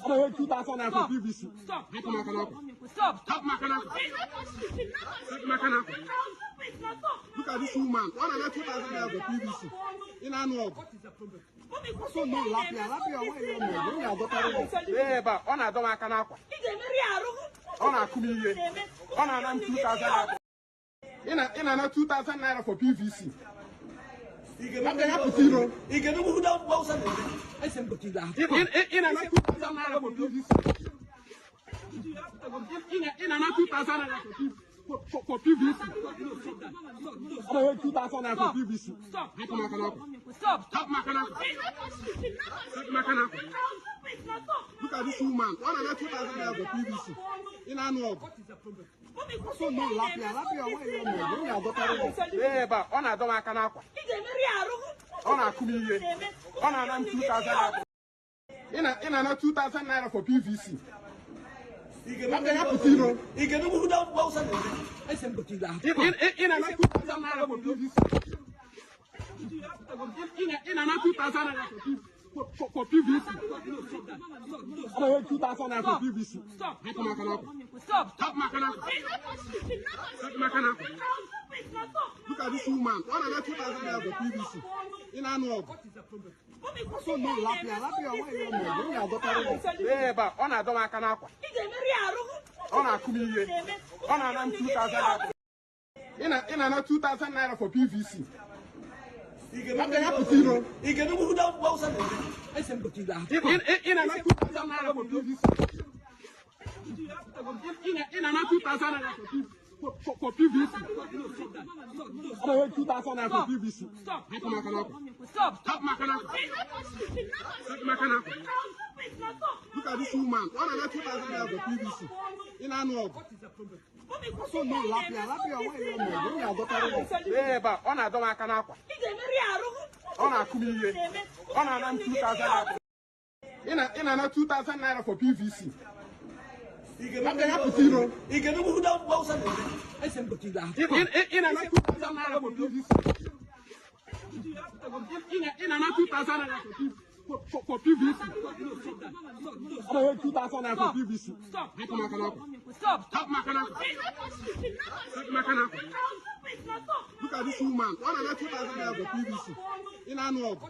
[SPEAKER 13] na-enye 2,000 naira for PVC. Hapụ m aka n'akwa. Hapụ m aka n'akwa. Hapụ m aka n'akwa. Look at this woman. Ọ na-ana 2,000 naira for PVC. Ị na-anụ ọgụ. So no, lapịa lapịa nwaanyị ya mere, onye adọtara ya. Ebe a, ọ na-adọ m aka n'akwa. Ọ na-akụ m ihe. Ọ na-ana m 2,000 naira. Ị na-ana 2,000 naira for PVC. Abịa ya pụta iro. Ị na-ana 2,000 naira for PVC. Ị na-ana 2,000 naira for PVC. Ọ na-enye 2,000 naira for PVC. Hapụ m aka n'akwa. Hapụ m aka n'akwa. Hapụ m aka n'akwa. Look at this woman. Ọ na-ana 2,000 naira for PVC. Ị na-anụ ọgụ. So no, lapịa lapịa nwaanyị ya mere, onye adọtara ya. Ebe a, ọ na-adọ m aka n'akwa. Ọ na-akụ m ihe. Ọ na-ana m 2,000 naira. Ị na-ana 2,000 naira for PVC. Abịa ya pụta iro. Ị na-ana 2,000 naira for PVC. Ị na-ana 2,000 naira for PVC. Ọ na-enye 2,000 naira for PVC. Hapụ m aka n'akwa. Hapụ m aka n'akwa. Hapụ m aka n'akwa. Look at this woman. Ọ na-ana 2,000 naira for PVC. Ị na-anụ ọgụ. So no, lapịa lapịa nwaanyị ya mere, onye adọtara ya. Ebe a, ọ na-adọ m aka n'akwa. Ọ na-akụ m ihe. Ọ na-ana m 2,000 naira. Ị na-ana 2,000 naira for PVC. Abịa ya pụta iro. Ị na-ana 2,000 naira for PVC. Ị na-ana 2,000 naira for PVC. Ọ na-enye 2,000 naira for PVC. Hapụ m aka n'akwa. Hapụ m aka n'akwa. Hapụ m aka n'akwa. Look at this woman. Ọ na-ana 2,000 naira for PVC. Ị na-anụ ọgụ. So no, lapịa lapịa nwaanyị ya mere, onye adọtara ya. Ebe a, ọ na-adọ m aka n'akwa. Ọ na-akụ m ihe. Ọ na-ana m 2,000 naira. Ị na-ana 2,000 naira for PVC. Abịa ya pụta iro. Ị na-ana 2,000 naira for PVC. Ị na-ana 2,000 naira for PVC. Ọ na-enye 2,000 naira for PVC. Hapụ m aka n'akwa. Hapụ m aka n'akwa. Hapụ m aka n'akwa. Look at this woman. Ọ na-ana 2,000 naira for PVC. Ị na-anụ ọgụ.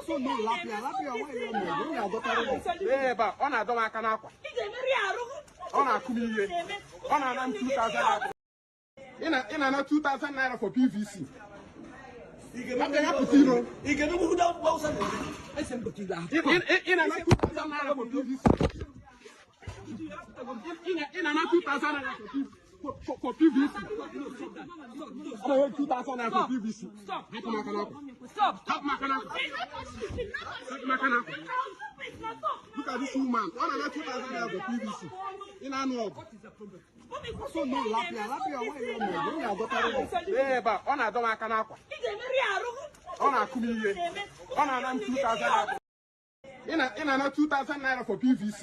[SPEAKER 13] So no, lapịa lapịa nwaanyị ya mere, onye adọtara ya. Ebe a, ọ na-adọ m aka n'akwa. Ọ na-akụ m ihe. Ọ na-ana m 2,000 naira. Ị na-ana 2,000 naira for PVC. Abịa ya pụta iro. Ị na-ana 2,000 naira for PVC. Ị na-ana 2,000 naira for For PVC. A na-enye 2,000 naira for PVC. Hapụ m aka n'akwa. Hapụ m aka n'akwa. Hapụ m aka n'akwa. Look at this woman. Ọ na-ana 2,000 naira for PVC. Ị na-anụ ọgụ. So no, lapịa, lapịa, nwaanyị ọ mụrụ, ị ga-adọtara ya. Lee ebe a, ọ na-adọ m aka n'akwa. Ọ na-akụ m ihe. Ọ na-ana m 2,000 naira. Ị na-ana 2,000 naira for PVC.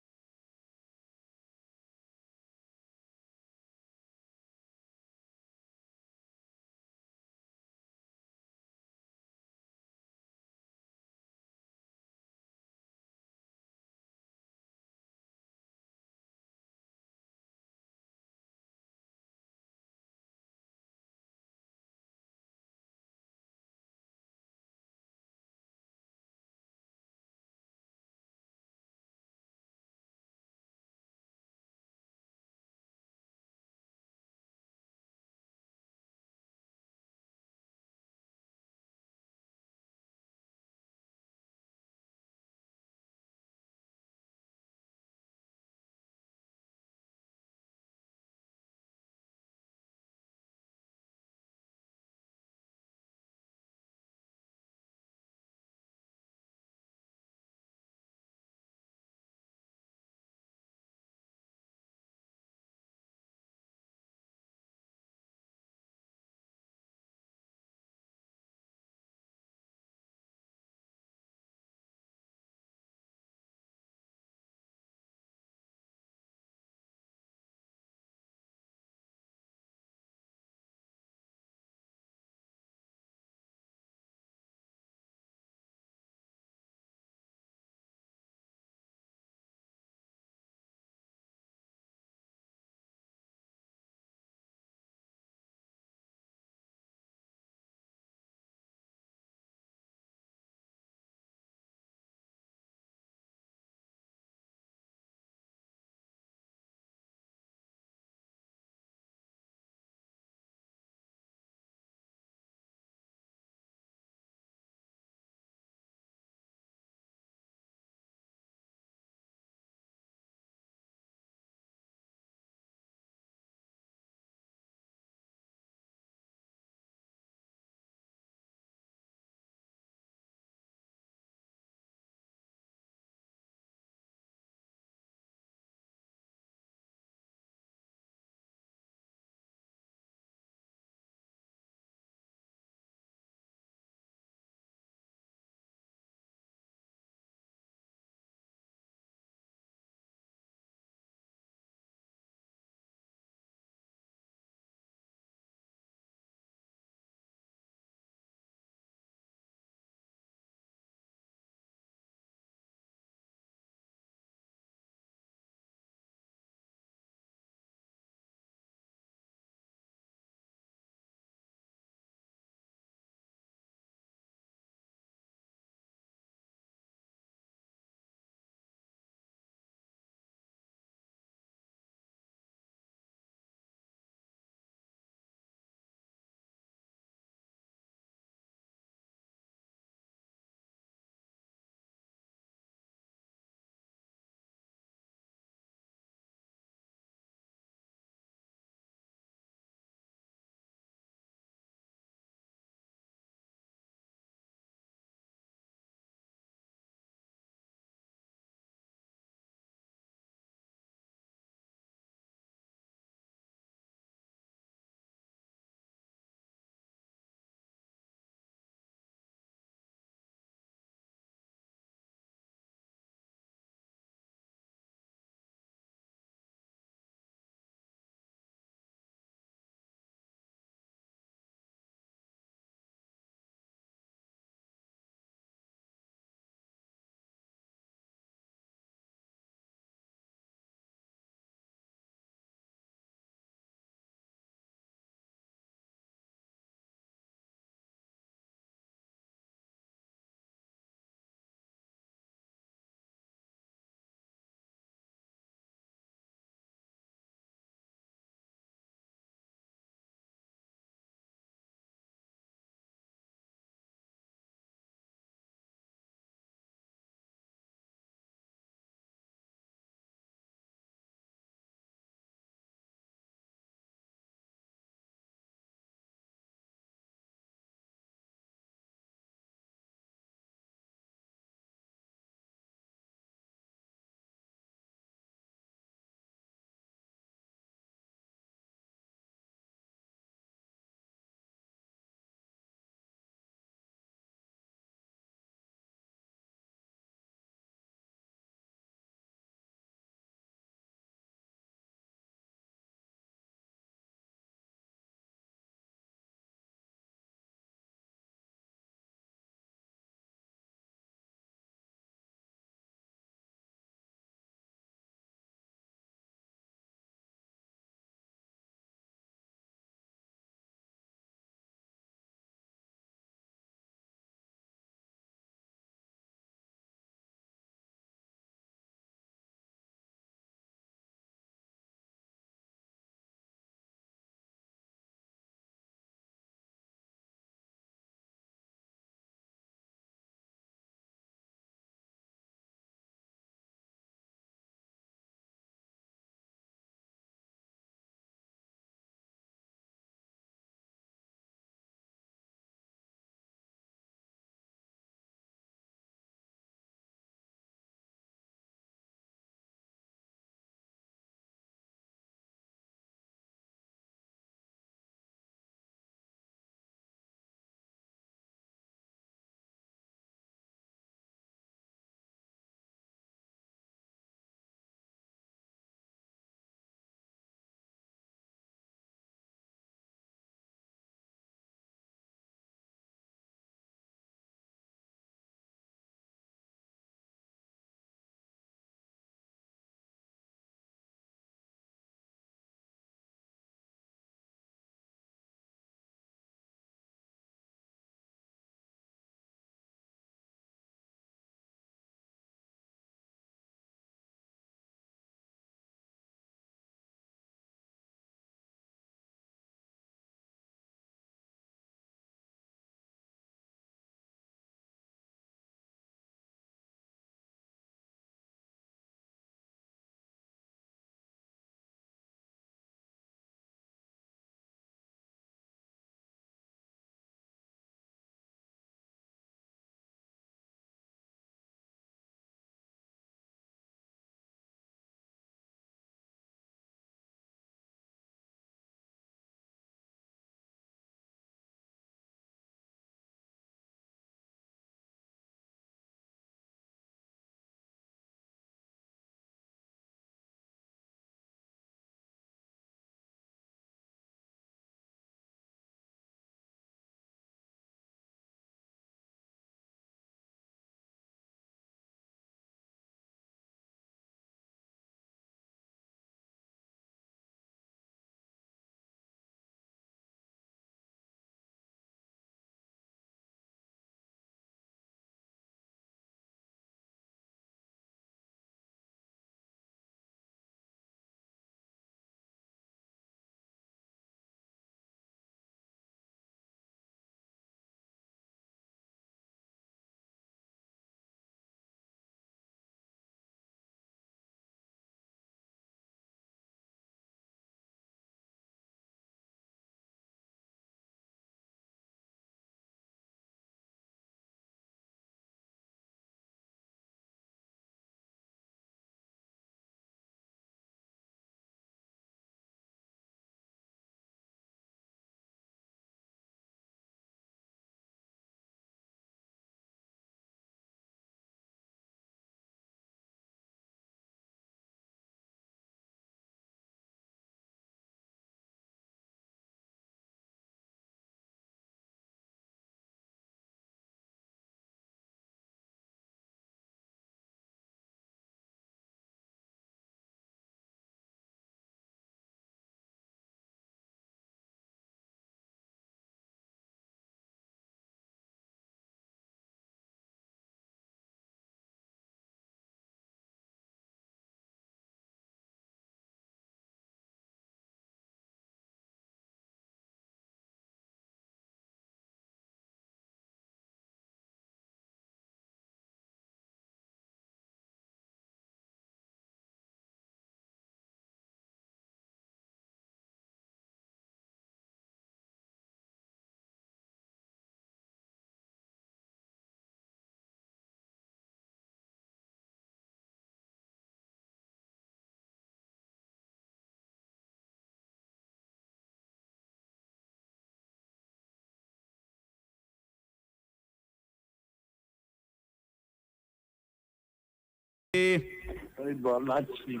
[SPEAKER 14] Ịbọlachi,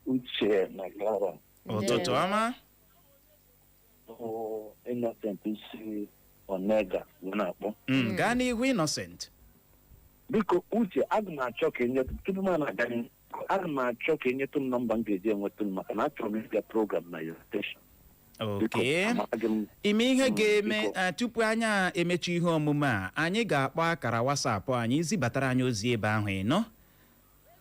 [SPEAKER 14] Uche na Clara.
[SPEAKER 1] Ụtụtụ ọma.
[SPEAKER 14] Bụ Innocent si Onega wee na-akpọ.
[SPEAKER 1] Gaa n'ihu, Innocent.
[SPEAKER 14] Biko Uche, aga m achọ ka enye tupu m na-aga n'ihu, aga m achọ ka enyetụ m nọmba m ga-eji enweta m, maka na achọrọ m ịbịa program na your station. Biko,
[SPEAKER 1] Oke.
[SPEAKER 14] amaghị m.
[SPEAKER 1] Ime ihe ga-eme
[SPEAKER 14] Biko.
[SPEAKER 1] tupu anyị emechi ihe omume a, anyị ga-akpọ akara WhatsApp anyị, zibatara anyị ozi ebe ahụ, ị nọ.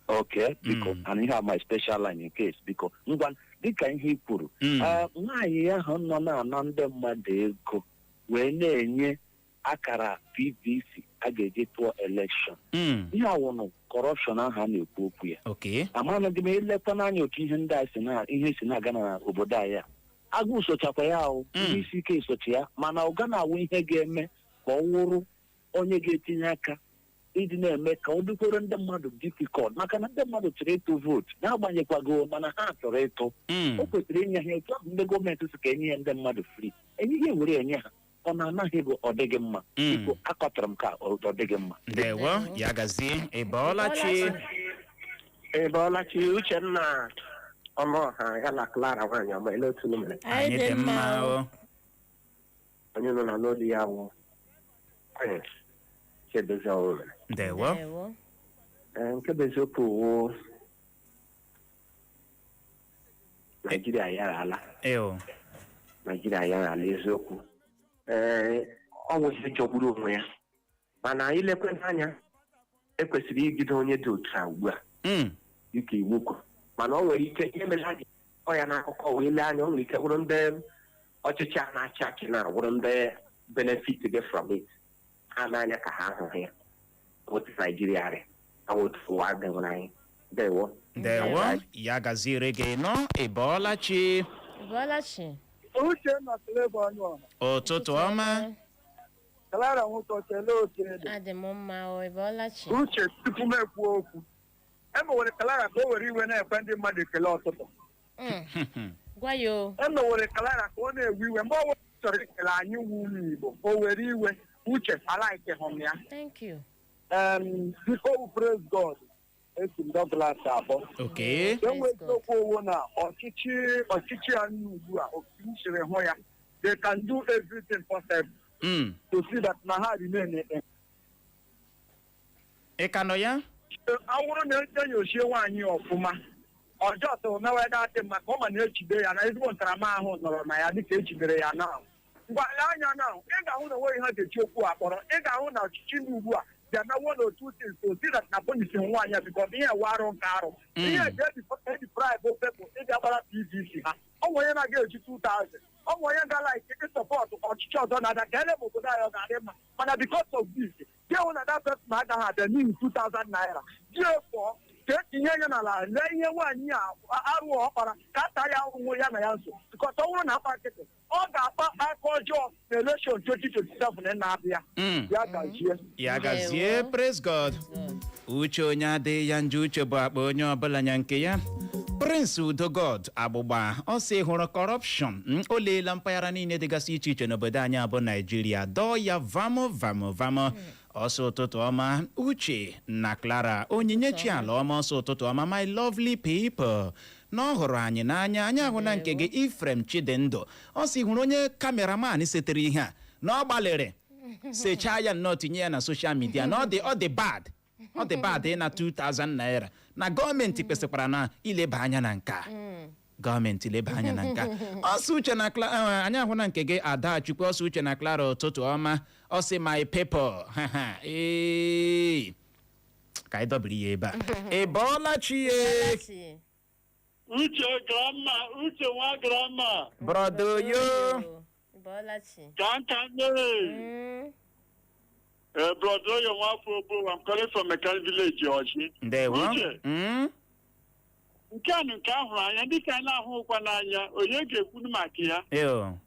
[SPEAKER 14] Okay, biko, and ihe a my special line in case. Biko, ngwa, dịka ihe i kwuru, nwaanyị ahụ nọ na-ana ndị mmadụ ego wee na-enye akara PVC a ga-eji tụọ election, ihe awụnụ corruption ahụ a na-ekwu okwu ya. Amanaghị m elekwa n'anya otu ihe ndị a si na ihe si na-aga na obodo anyị a. Agụụ sochakwa ya ahụ, ihe isi ike socha ya, mana ọ ga na-awụ ihe ga-eme ka ọ wụrụ onye ga-etinye aka iji na-eme ka ọ dịkwere ndị mmadụ difficult, maka na ndị mmadụ chọrọ ịtụ vootu n'agbanyekwago, mana ha chọrọ ịtụ. O kwesịrị inye ha etu ahụ ndị gọọmenti si ka enye ya ndị mmadụ free, enye ihe were enye ha, ọ na-anaghị bụ ọ dịghị mma. Biko, akọtara m ka ọ dịghị mma.
[SPEAKER 1] Ndewo, ya gazie. Ị bọọla chi.
[SPEAKER 15] Ị bọọla chi, Uchenna Ọnụọha ya na Clara nwaanyị ọma, ele otu unu mere?
[SPEAKER 1] Anyị dị mma o.
[SPEAKER 15] Onye nọ na n'olu ya wụ Prince Chiedozie ọnwụ mere.
[SPEAKER 1] Ndewo.
[SPEAKER 15] Ee, nke bụ eziokwu wụ Naijiria yara ala.
[SPEAKER 1] Eo.
[SPEAKER 15] Naijiria yara ala eziokwu. Ee, ọ nwụ ihe jọgburu onwe ya, mana ilekwe anya, ekwesịrị igide onye dị otu a ugbu a dịka iwu kwuru, mana ọ nwere ike ihe mere ha ji kọ ya n'akụkọ wee lee anya, ọ nwere ike bụrụ ndị ọchịchị a na-achị achị na-awụrụ ndị benefit gị from it, ha n'anya ka ha ahụghị ya. Otu Naijiria rị otu ụwa dịwara anyị. Ndewo.
[SPEAKER 1] Ndewo, ya gaziere gị nọ. Ị bọọla chi.
[SPEAKER 2] Bọọla chi.
[SPEAKER 16] Uchenna Cleva Ọnụọha.
[SPEAKER 1] Ụtụtụ ọma.
[SPEAKER 16] Clara Nwụtọ, kelee otu ede.
[SPEAKER 2] Adị m mma o, ị bọọla chi.
[SPEAKER 16] Uche, tupu m ekwuo okwu, e mewere Clara ka o were iwe na-ekwe ndị mmadụ ekele ọtụtụ.
[SPEAKER 2] Gwa ya o.
[SPEAKER 16] E mewere Clara ka ọ na-ewe iwe mgbe ọ chọrọ ikele anyị wu ụmụ Igbo, o were iwe. Uche, alaike hụ m ya.
[SPEAKER 2] Thank you.
[SPEAKER 16] Biko, praise God, esi m Douglas abụọ. Enwe eziokwu owo na ọchịchị anyị ugbu a, otu m siri hụ ya, they can do everything possible to see that na ha remain in
[SPEAKER 1] Ị ka nọ ya?
[SPEAKER 16] Awụrụ na enyochie nwaanyị ọfụma, ọjọọ tụrụ mewe datị, maka ọ ma na-echide ya na ezigbo ntaramahụhụ nọrọ na ya dịka echidere ya na ngwa. Lee anya na ị ga-ahụ na onweghị ha ga-echi okwu a kpọrọ. Ị ga-ahụ na ọchịchị ndị ugbu a ga-eme one or two things to see that na punish nwaanyị a, because ihe ewe arụ nke arụ ihe eji edeprive people ịbịa gbara PVC ha. Ọ nwere onye na-aga eji 2000, ọ nwere onye ga like ịsupport ọchịchị ọzọ na-abịa ka ele ma obodo anyị ọ ga-adị mma, mana because of this, gị hụ na that person agaghị abịa n'ihi 2000 naira ji pụọ ka etinye ya n'ala. Lee ihe nwaanyị a arụ ọ kpara, ka ata ya ahụhụ ya na ya nso, because ọ bụrụ na akpa nkịtị, ọ ga-akpa aka ọjọọ na election 2027 na-abịa. Ya gazie.
[SPEAKER 1] Ya gazie, praise God. Uche onye adịghị ya njọ, uche bụ akpa onye ọbụla nya nke ya. Prince Udogod Agbụgba, ọ sị hụrụ corruption, o leela mpaghara niile dịgasị iche iche n'obodo anyị abụ Naijiria, dọọ ya vamo vamo vamo. Ọsọ ụtụtụ ọma, Uche na Clara, Onyinyechi ala ọma. Ọsọ ụtụtụ ọma, my lovely people, na ọ hụrụ anyị n'anya. Anyị ahụ na nke gị. Ifrem Chidendụ, ọ sị hụrụ onye cameraman setere ihe a, na ọ gbalịrị sechaa ya nnọọ, tinye ya na social media, na ọ dị bad, ọ dị bad na 2000 naira, na gọọmenti kwesịkwara na ileba anya na nke a, gọọmenti leba anya na nke a. Ọsọ Uche na anyị ahụ na nke gị. Adachukwu, ọsọ Uche na Clara, ụtụtụ ọma. Ọsị my people, ee, ka anyị dọbiri ya ebe a. Ị bọọla chi ye.
[SPEAKER 17] Uche grandma, Uche nwa grandma.
[SPEAKER 1] Brother yo.
[SPEAKER 2] Bọọla chi.
[SPEAKER 17] Ka nka nne. Brother yo nwa Obo, I'm calling from Mechanic Village, Ọchị.
[SPEAKER 1] Ndewo.
[SPEAKER 17] Uche, nke a nke a hụrụ anya, ndị ka anyị na-ahụkwa n'anya, onye ga-ekwunu maka ya?
[SPEAKER 1] Eyo.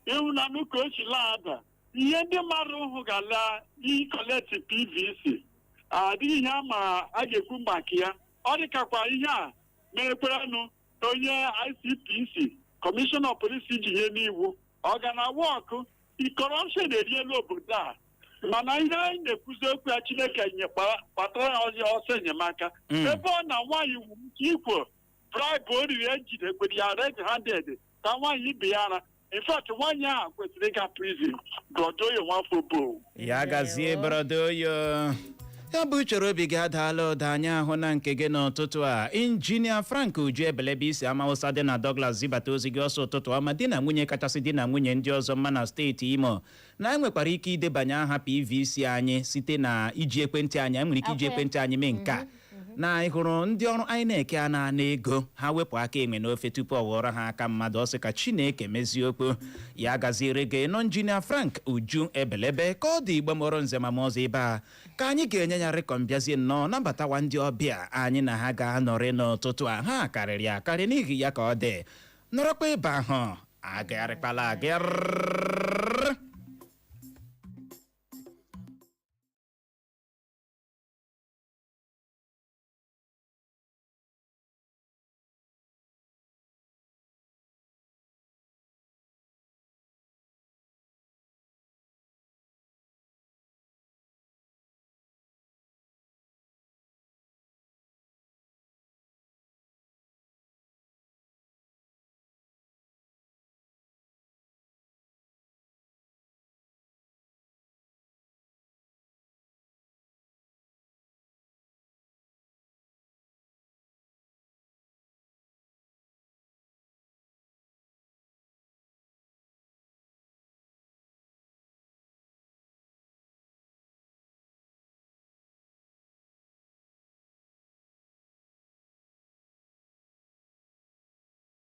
[SPEAKER 17] Ịhụnanụ ka o si laada ihe ndị mmadụ hụ gala ịcollect PVC, adịghị ihe ama a ga-ekwu maka ya. Ọ dịkakwa ihe a merekwerenụ onye ICPC, kọmishọna polisi ji nye n'iwu, ọ ga na work. Corruption eriela obodo a. Mana ihe anyị na-ekwuzi okwu ya, Chineke nye kpatara ya ọzọ ọsọ enyemaka. Ebe ọ na nwaanyị nwere ike ikwo bribe o riri, ejidekwere ya red handed ka nwaanyị ibe ya ara. In fact, nwaanyị ahụ kwesịrị ịga prison. Brodoyo nwafọ bo.
[SPEAKER 1] Ya gazie, brodoyo. Ya bụ uchere obi gị adaala ụda, anyị ahụ na nke gị n'ụtụtụ a. Injinia Frank Uju Ebelebe isi Amawụsa dị na Douglas zibata ozi gị ọsọ. Ụtụtụ ọma, di na nwunye kachasị di na nwunye ndị ọzọ mma na steeti Imo. Na anyị nwekwara ike idebanye aha PVC anyị site na iji ekwentị anyị. Anyị nwere ike iji ekwentị anyị mee nke a. Na anyị hụrụ ndị ọrụ INEC a na-ana ego ha, wepụ aka enwe n'ofe tupu ọ ghọrọ ha aka mmadụ. Ọ sị ka Chineke mezie okwu. Ya gaziere gị nọ, Injinia Frank Uju Ebelebe. Ka ọ dị, Igbo mụrụ nze ma ọzọ, ebe a ka anyị ga-enye ya rịkọm. Bịazie nnọọ nabatawa ndị ọbịa anyị na ha ga-anọrị n'ụtụtụ a. Ha karịrị akarị, n'ihi ya ka ọ dị nọrọkwa ebe ahụ, agagharịkwala agagharị.